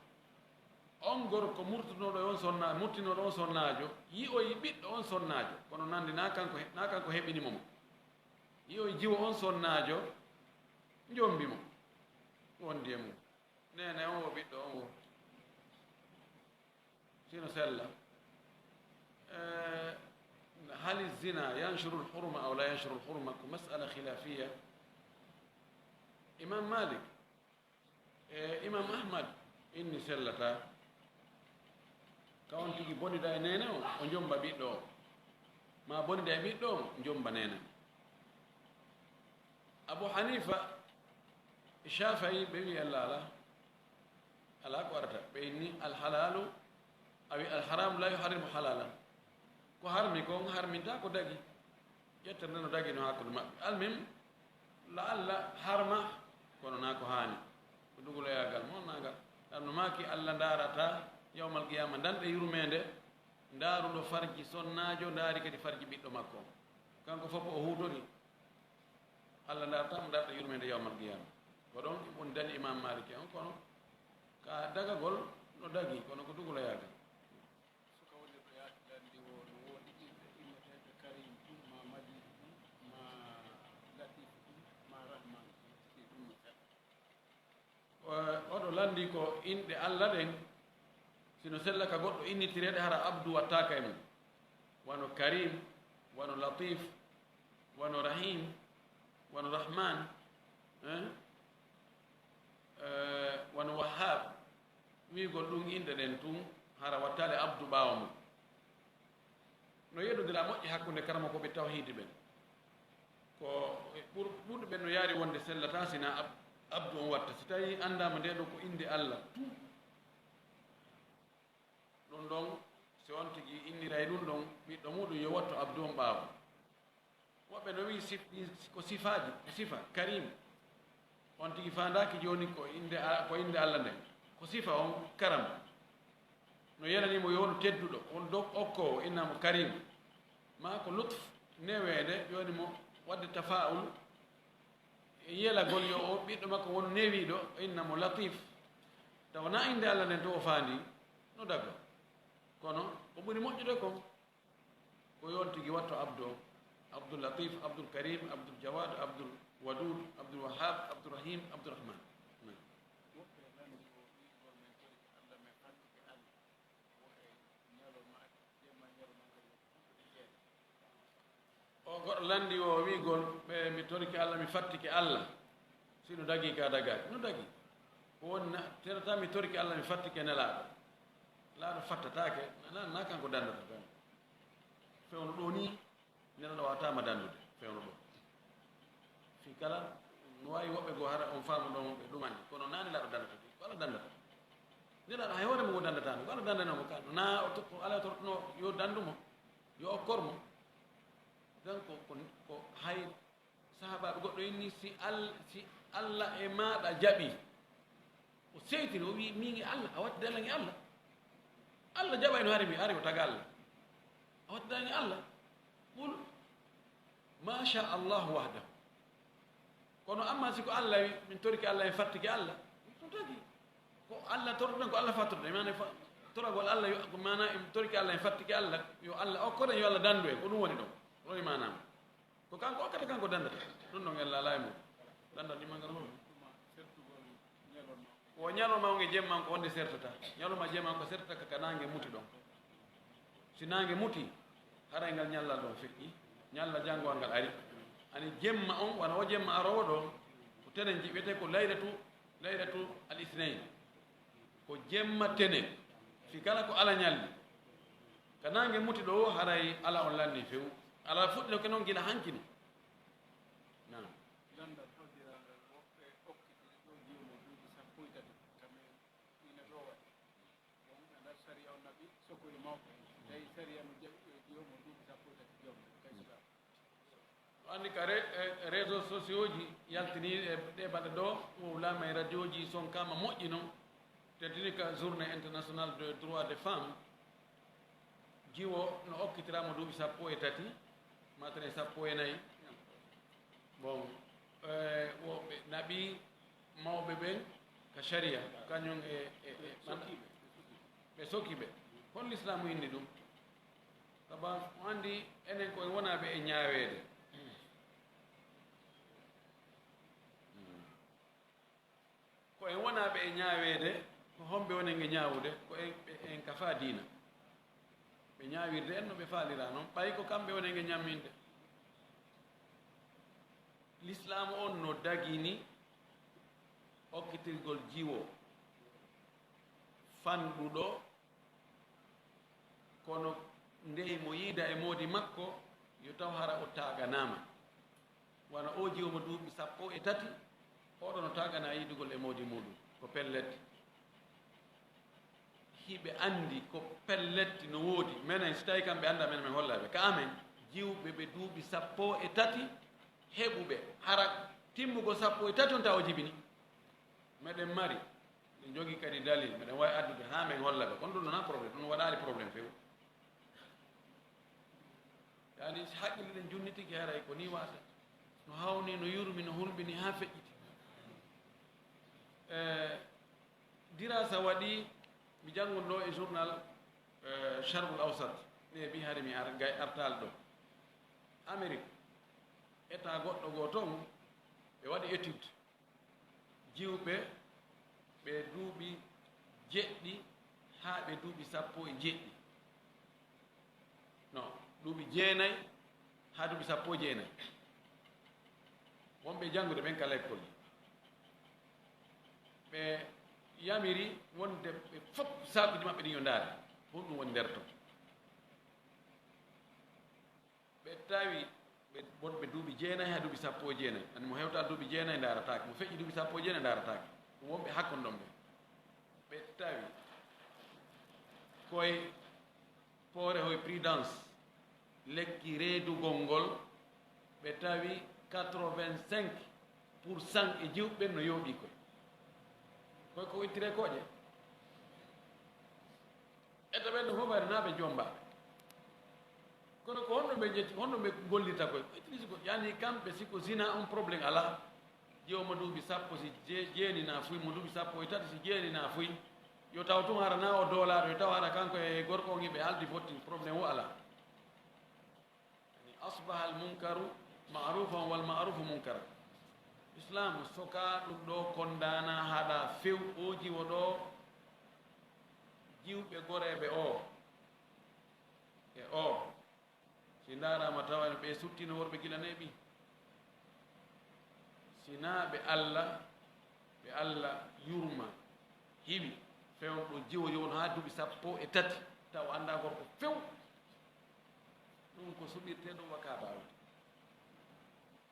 on gorko murtunoɗo e on sonna-, murtinoɗo on sonnaajo, yi'oyi ɓiɗɗo on sonnaajo, kono nanndi na kanko he-, na kanko heɓini mo mo. Yi'oyi jiwo on sonnaajo, njombi mo. Wondi e mum. Neene on wo ɓiɗɗo on wo. Sino sella. Eh, hali zina yanshuru l-hurma aw la yanshuru l-hurma ko mas'ala khilafiya. Imam Malik e Imam Ahmad inni sellataa. Ka on tigi bonida e neene o, o njomba ɓiɗɗo o. Ma bonida e ɓiɗɗo o, njomba neene. Abu Hanifa e Shafi'i ɓe wi'i Allah alaa. Alaa ko arata. Ɓe inni alhalaalu, a wi'i alharaamu laa yuharrimu halaalan. Ko harmi kon harminta ko dagi. Ƴettere nde no dagi no hakkunde maɓɓe. Almuhim, la Allah harma, kono na ko haani. Ko duguloyaagal mo na ngal. Ɗam no maaki Allah ndaarata yawmal qiyaama, ndanɗe yurmeende, ndaaruɗo farji sonnaajo, ndaari kadi farji ɓiɗɗo makko. Kanko fof o huutori. Allah ndaarata mo ndarɗe yurmeende yawmal qiyaama. Ko ɗon woni dali Imam Malik en, kono ka dagagol no dagi, kono ko duguloyaagal. Suka wonirɗo yaaki lanndi wo no woodi inɗe inneteeɗe Karim tun, ma Majid tun, ma Latif tun, ma Rahman tun, si ɗum no seɗɗa. O-, oɗo lanndi ko inɗe Allah ɗen, sino sella ka goɗɗo innitireede, hara Abdu wattaaka e mum. Wano Karim, wano Latif, wano Rahim, wano Rahman, eh? Eh, wano Wahhab. Wi'ugol ɗum inɗe ɗen tun, hara wattaali Abdu ɓaawo mum. No yeddondira moƴƴi hakkunde karamokooɓe tawhiidi ɓen. Ko ɓur-, ɓurɓe ɓen no yaari wonde sellataa si na Ab-, Abdu on watta. Si tawii anndaama nde ɗo ko innde Allah tun, ɗum ɗon, si on tigi inniray ɗum ɗon ɓiɗɗo muɗum, yo wattu Abdu on ɓaawo. Woɓɓe no wi'i sif-, ɗin ko sifaaji, ko sifa, Karim. On tigi faandaaki jooni ko innde A-, ko innde Allah nden. Ko sifa on, Karam. No yelanii mo yo wonu tedduɗo, wonu dow okkoowo, innaa mo Karim. Maa ko lutf, neweede, jooni mo waɗde tafaa'ul, e yelagol yo o ɓiɗɗo makko wonu newiiɗo, inna mo Latif. Tawa na innde Allah nden to o faandi, no dago. Kono ko ɓuri moƴƴude kon, ko yo on tigi watto Abdu on. Abdul Latif, Abdul Karim, Abdul Jawad, Abdul Wadud, Abdul Wahhab, Abdul Rahim, Abdul Rahman. Naam. Woɓɓe lanndi o wi'ugol men torike Allah, men fattike Allah. Wo e ñalawma, jemma, ñalawma ngal. O goɗɗo lanndi o wi'ugol ɓe, mi torike Allah, mi fattike Allah. Si no dagi ka dagaaki, no dagi. Ko woni na, terata mi torike Allah, mi fattike Nelaaɗo. Nelaaɗo fattataake, na, na kanko danndata tan. Fewndo ɗo ni, Nelaaɗo waawata ma danndude, fewndo ɗo. Fii kala, no waawi woɓɓe goo hara on faamu ɗon ɓe ɗumani, kono na Nelaaɗo danndata, ko Allah danndata. Nelaaɗo hay hoore mum o danndataano, ko Allah danndanoo mo ka, na o to-, ko Allah torotnoo yo danndu mo, yo okkor mo. Donc, ko, ko hay sahaabaaɓe goɗɗo inni, si Al-, si Allah e maaɗa jaɓi, o seytini, o wi, "Min e Allah, a watti danndange Allah." Allah jaɓayno hari mi ari o taga Allah. A watti danndange Allah. Qul, "Ma sha Allahu wahdahu." Kono amma si ko Allah wi, min torike Allah, en fattike Allah, ɗum tagi. Ko Allah toroɗen, ko Allah fattorɗen. Maana fa-, toragol Allah, yo, ko maana en torike Allah, en fattike Allah, yo Allah okkor en, yo Allah danndu en. Ko ɗum woni ɗon. Ɗon e maanaam. Ko kanko okkata, kanko danndata. Ɗum ɗon en laalaa e mum. Danndal ɗi manngal woni. Ko ñalawma on e jemma on ko wonde sertata. Ñalawma jemma on ko sertata ka, ka naange muti ɗon. Si naange muti, haray ngal ñallal ɗon feƴƴi. Ñallal janngo ngal ari. Ani jemma on, wano o jemma aroowo ɗo, ko tenen ji-, wiyetee ko laylatu, laylatu al isnayn. Ko jemma tenen. Si kala ko Alla ñalli. Ka naange muti ɗo, haray Alla on lanni few. Alla fuɗɗino ke non gila hanki non. Tawi sariya mo jaɓi, ɓe jiwo mo duuɓi sappo e tati joom kay suka. Anndi ka re-, e, réseaux sociaux ji yaltini e ɗe baɗa ɗo, wowlama e radio ji, sonkama moƴƴi noon, teddini ka journée internationale de droit des femmes, jiwo no okkitirama duuɓi sappo e tati, matanen sappo e nayi. Bon, e, woɓɓe naɓi mawɓe ɓen ka sharia, kañum e, e, e, ɓe soki ɓe. Hol Islaamu inni ɗum? Sabu o anndi enen ko en wonaaɓe e ñaaweede. Ko en wonaaɓe e ñaaweede, ko homɓe wonen e ñaawude? Ko en, ɓe, en ka faa diina. Ɓe ñaawirde en no ɓe faalira noon, ɓay ko kamɓe wonen e ñamminde. Lislaamu on no dagini okkitirgol jiwo fanɗuɗo, kono nde himo yiida e moodi makko, yo taw hara o taaganama. Wano o jiwo mo duuɓi sappo e tati, oɗo no taagana yiidugol e moodi muɗum, ko pellet. Hiɓe anndi ko pellet no woodi. Menen, si tawi kamɓe annda, men, men holla ɓe. Ka amen, jiwɓe ɓe duuɓi sappo e tati heɓuɓe, hara timmugol sappo e tati on taw o jibini. Meɗen mari, en jogii kadi dalil, meɗen waawi addude haa men holla ɓe. Kono ɗum wonaa problème, ɗum waɗaali problème few. Yani, si haqqille ɗen junnitike, haray ko nii waasa. No hawni, no yurmi, no hulɓini haa feƴƴiti. E, dirasa waɗi, mi jannguno e journal, e, Sharqul Awsat, ɓe mbi hari mi ar-, gay artal ɗo. Amérique, État goɗɗo goo toon, ɓe waɗi étude. Jiwɓe ɓe duuɓi jeɗɗi haa ɓe duuɓi sappo e jeɗɗi. Non, duuɓi jeenayi haa duuɓi sappo e jeenayi. Wonɓe janngude ɓen ka lekkol. Ɓe yamiri wonde ɓe fof saakuji maɓɓe ɗin yo ndaare. Honɗum woni nder ton? Ɓe tawi ɓe wonɓe duuɓi jeenayi haa duuɓi sappo e jeenayi. Ani mo hewta duuɓi jeenayi ndaarataake, mo feƴƴi duuɓi sappo e jeenayi ndaarataake. Ko wonɓe hakkunde ɗon ɓe. Ɓe tawi koye Port-au-Prince, lekki reedugol ngol, ɓe tawi quatre-vingt-cinq pour cent e jiwɓe ɓen no yooɓii koye. Koye ko ittire kooƴe. Etta ɓen no fof ari naa ɓe jomba. Kono ko honno ɓe ƴetti, honno ɓe gollirta koye? Ittiri ko, yani kamɓe, si ko zina on problème alaa. Jiwo mo duuɓi sappo, si je-, jeeni na fuy, mo duuɓi sappo e tati, si jeeni na fuy. Yo taw tun hara na o doolaaɗo, yo taw hara kanko e gorko on hiɓe haldi fotti, problème o alaa. Yani, asbaha al munkaru ma'rufan wal ma'rufu munkara. Islamu soka ɗum ɗo kondaana haɗa few o jiwo ɗo jiwɓe goreeɓe o e o. Si ndaaraama tawa ɓe suttino worɓe gila neeɓi. Si naa ɓe Alla, ɓe Alla yurma, hiwi, fewndo jiwo yo won haa duuɓi sappo e tati, taw anndaa gorko few. Ɗum ko suɓirtee ɗum wa kaabaaru.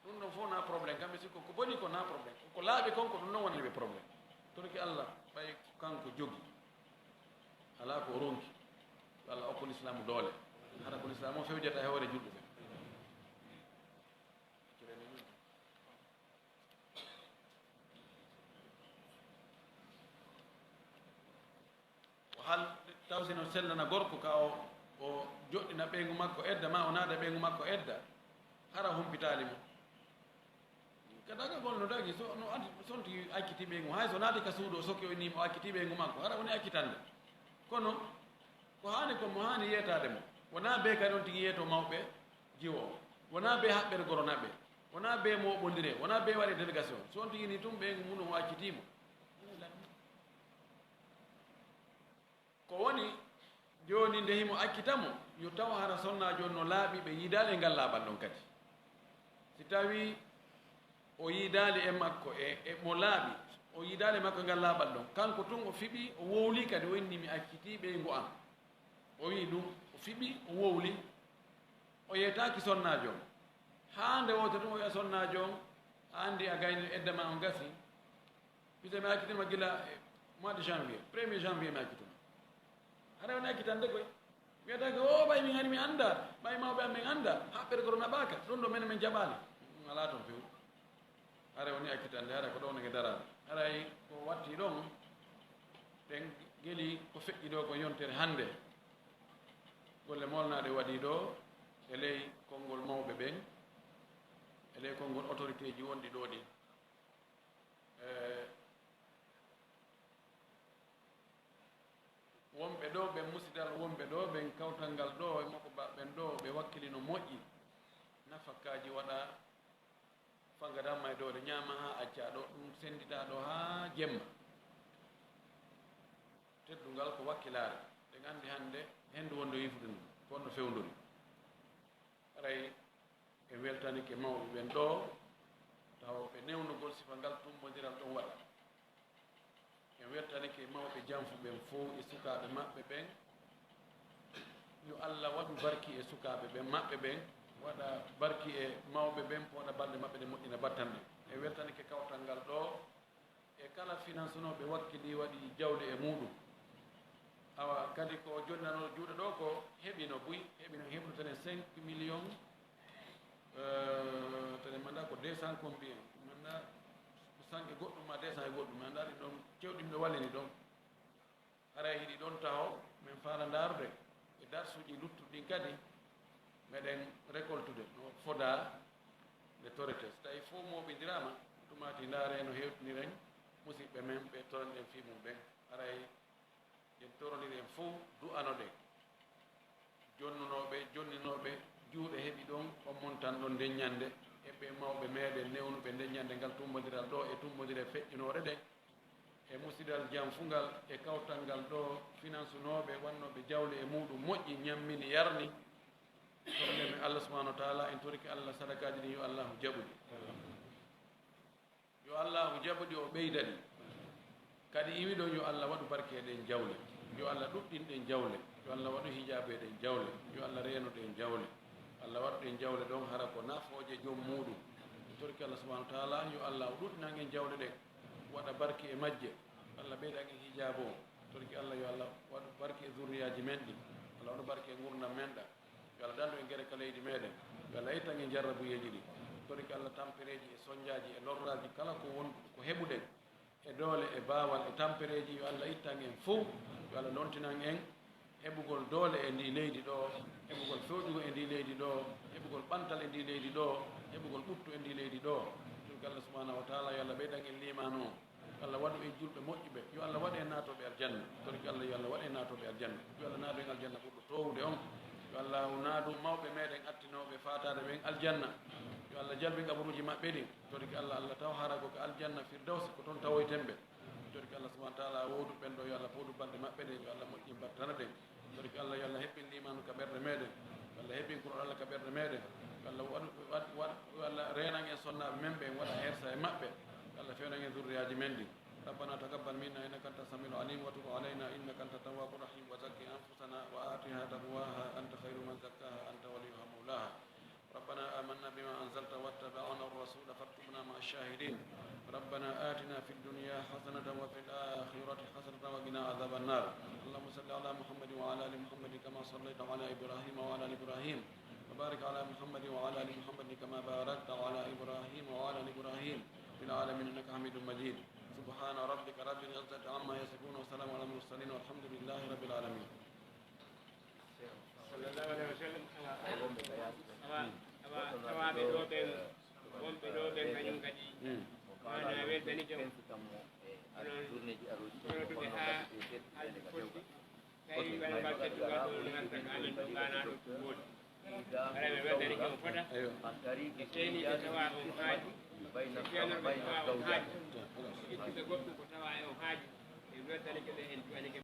Ɗum ɗon fof na problème, kamɓe sikko ko boni ko na problème. Ko laaɓi kon ko ɗum ɗon wonani ɓe problème. Torki Alla, ɓay kanko jogi. Alaa ko o ronki. Yo Alla okko Lislaamu doole. Hara ko Lislaamu o fewjata e hoore julɓe ɓe. O hal taw sino sellana gorko ka o, o joɗɗina ɓeyngu makko edda, ma o naada ɓeyngu makko edda, hara humpitaali mo. Ka dagagol no dagi, so, no addi, sonti acciti ɓeyngu, hay so naati ka suudu o soki o inni mo acciti ɓeyngu makko, hara woni accitande. Kono ko haani ko mo haani yeetaade mo. Wonaa bee kadi on tigi yeeto mawɓe jiwo o. Wonaa bee haɓɓere goro naɓe. Wonaa bee mooɓondire. Wonaa bee waɗe délégation. So on tigi ni tun ɓeyngu mum o accitii mo. Ko woni, jooni nde himo accita mo, yo taw hara sonnaajo on no laaɓi, ɓe yiidaali e ngal laaɓal ɗon kadi. Si tawii o yiidaali e makko, e, e mo laaɓi, o yiidaali e makko e ngal laaɓal ɗon, kanko tun o fiɓi, o wowli kadi, o inni, "Mi accitii ɓeyngu am." O wi'i ɗum, o fiɓi, o wowli, o yeetaaki sonnaajo on. Haa nde wootere tun o wi'a sonnaajo on, "A anndi a gayni edda ma on gasi." Ɓiɗɗo mi accitima gila e mois de janvier, premier janvier mi accitima. Hara woni accitande koy. Wiyata ko, "O, ɓay min hari mi annda, ɓay mawɓe am ɓen annda, haɓɓere goro naɓaaka, ɗum ɗo menen men jaɓaali." Ɗum alaa toon few. Haray woni accitande, haray ko ɗo woni daraade. Haray ko watti ɗon, ɗen geli ko feƴƴi ɗo ko yontere hannde. Golle moolnaaɗe waɗii ɗo e ley konngol mawɓe ɓen, e ley konngol autorité ji wonɗi ɗo ɗin. E, wonɓe ɗo ɓen musidal, wonɓe ɗo ɓen kawtal ngal ɗo e makko ba-, ɓen ɗo ɓe wakkilino moƴƴi. Nafakaaji waɗa, fanga damma e doole, ñaama haa accaa ɗo, ɗum sennditaa ɗo haa jemma. Teddungal ko wakkilaare. Ɗen anndi hannde henndu wonde wifude ndun, ko honno fewndori. Haray en weltanike mawɓe ɓen ɗo, tawa ɓe newnugol sifa ngal tummbondiral ɗon waɗa. En weltanike mawɓe Janfu ɓen fow e sukaaɓe maɓɓe ɓen. Yo Allah waɗu barki e sukaaɓe ɓen, maɓɓe ɓen, waɗa barki e mawɓe ɓen, pooɗa balɗe maɓɓe ɗen, moƴƴina battanɗe. En weltanike kawtal ngal ɗo, e kala finansunooɓe wakkili waɗi jawle e muuɗum. Awa, kadi ko jonnanoo juuɗe ɗo ko heɓino buy, heɓino, heɓno tene cinq millions, euh, tene manda ko deux cents combien, manda ko cent e goɗɗum ma deux cents e goɗɗum, manda ɗin ɗon cewɗi mi ɗo wallini ɗon. Haray hiɗi ɗon taho, min faala ndaarude e darsuuji luttuɗi ɗin kadi, meɗen récoltude no fodaa nde torete. So tawi fof mooɓindiraama, tumaati ndaare no hewtiniren musiɓɓe men ɓe toranɗen fii mum ɓen. Haray en torondiri en fof du'anoɗen. Jonnunooɓe, jonninooɓe juuɗe heɓi ɗon on montan ɗon nden ñande, e ɓe mawɓe meɗen newnuɓe nden ñande ngal tummbondiral ɗo e tummbondire feƴƴunoore ɗen. E musidal jam fu ngal e kawtal ngal ɗo finansunooɓe wannooɓe jawle e muuɗum moƴƴi, ñammini, yarni. Tornde men Allah subhanahu wa taala, en torike Allah sadakaaji ɗin, yo Allahu jaɓu ɗi. Yo Allahu jaɓu ɗi, o ɓeyda ɗi. Kadi iwi ɗon, yo Allah waɗu barke e ɗen jawle. Yo Allah ɗuɗɗin ɗen jawle. Yo Allah waɗu hijaabu e ɗen jawle. Yo Allah reeno ɗen jawle. Allah waɗu ɗen jawle ɗon hara ko nafooje joom muuɗum. En torike Allah subhanahu wa taala, yo Allah o ɗuɗɗinan en jawle ɗen. Waɗa barki e majje. Allah ɓeydan en hijaabu on. Torki Allah, yo Allah waɗu barki e zurriyaaji men ɗin. Allah waɗu barki e ngurndan men ɗan. Yo Allah dandu en gere ka leydi meɗen. Yo Allah ittan en jarrabuyeeji ɗin. Torki Allah tampereeji e sonjaaji e lorraaji kala ko won ko heɓuɗen e doole e baawal e tampereeji. Yo Allah ittan en fow. Yo Allah lontinan en heɓugol doole e ndi leydi ɗo, heɓugol fewjugol e ndi leydi ɗo, heɓugol ɓantal e ndi leydi ɗo, heɓugol ɓuttu e ndi leydi ɗo. Torki Allah subhanahu wa taala, yo Allah ɓeydan en liimaanu on. Yo Allah waɗu en julɓe moƴƴuɓe. Yo Allah waɗu en naatooɓe aljanna. Torki Allah, yo Allah waɗu en naatooɓe aljanna. Yo Allah naadu en aljanna ɓurɗo toowude on. Yo Allah naadu mawɓe meɗen attinooɓe faataade ɓen aljanna. Yo Allah jalbin qaburuuji maɓɓe ɗin. Torki Allah, Allah taw hara ko ka aljanna firdawsi, ko toon tawoyten ɓe. Torki Allah subhanahu wa taala, woodu ɓen ɗo, yo Allah foodu balɗe maɓɓe ɗen, yo Allah moƴƴin battana ɗen. Torki Allah, yo Allah heɓɓin liimaanu ka ɓerɗe meɗen. Yo Allah heɓɓin Qur'an Allah ka ɓerɗe meɗen. Yo Allah waɗu, waɗ-, waɗ-, yo Allah reenan en sonnaaɓe men ɓen, waɗa hersa e maɓɓe. Yo Allah fewnan en zurriyaaji men ɗin. ربنا تقبل منا إنك أنت السميع العليم وتب علينا إنك أنت التواب الرحيم وزكي أنفسنا وآتها تقواها أنت خير من زكاها أنت وليها مولاها. ربنا آمنا بما أنزلت واتبعنا الرسول فاكتبنا مع الشاهدين. ربنا آتنا في الدنيا حسنة وفي الآخرة حسنة وقنا عذاب النار. اللهم صل على محمد وعلى آل محمد كما صليت على إبراهيم وعلى آل إبراهيم. وبارك على محمد وعلى آل محمد كما باركت على إبراهيم وعلى آل إبراهيم في العالمين إنك حميد مجيد. سبحان ربك رب العزة عما يصفون وسلام على المرسلين والحمد لله رب العالمين. Sallallahu alaihi wasallam. Awa, awa, awa, awa, ɓe ɗo ɓen, wonɓe ɗo ɓen kañum kadi, mana weltanike on. Kono ɗum haa haalji fotti, tawi wala ngal teddungal ɗo, ngal tan amen ɗo, ngaana ɗo ɗum woodi. Haray ɓe weltanike on fota. Eyo. Ɓe seeni ɓe tawa on haaji. Ɓe fiyanor ɓe tawa on haaji. Ittuɓe goɗɗum ko tawa e on haaji. Ɓe weltanike ɓe, en duwanike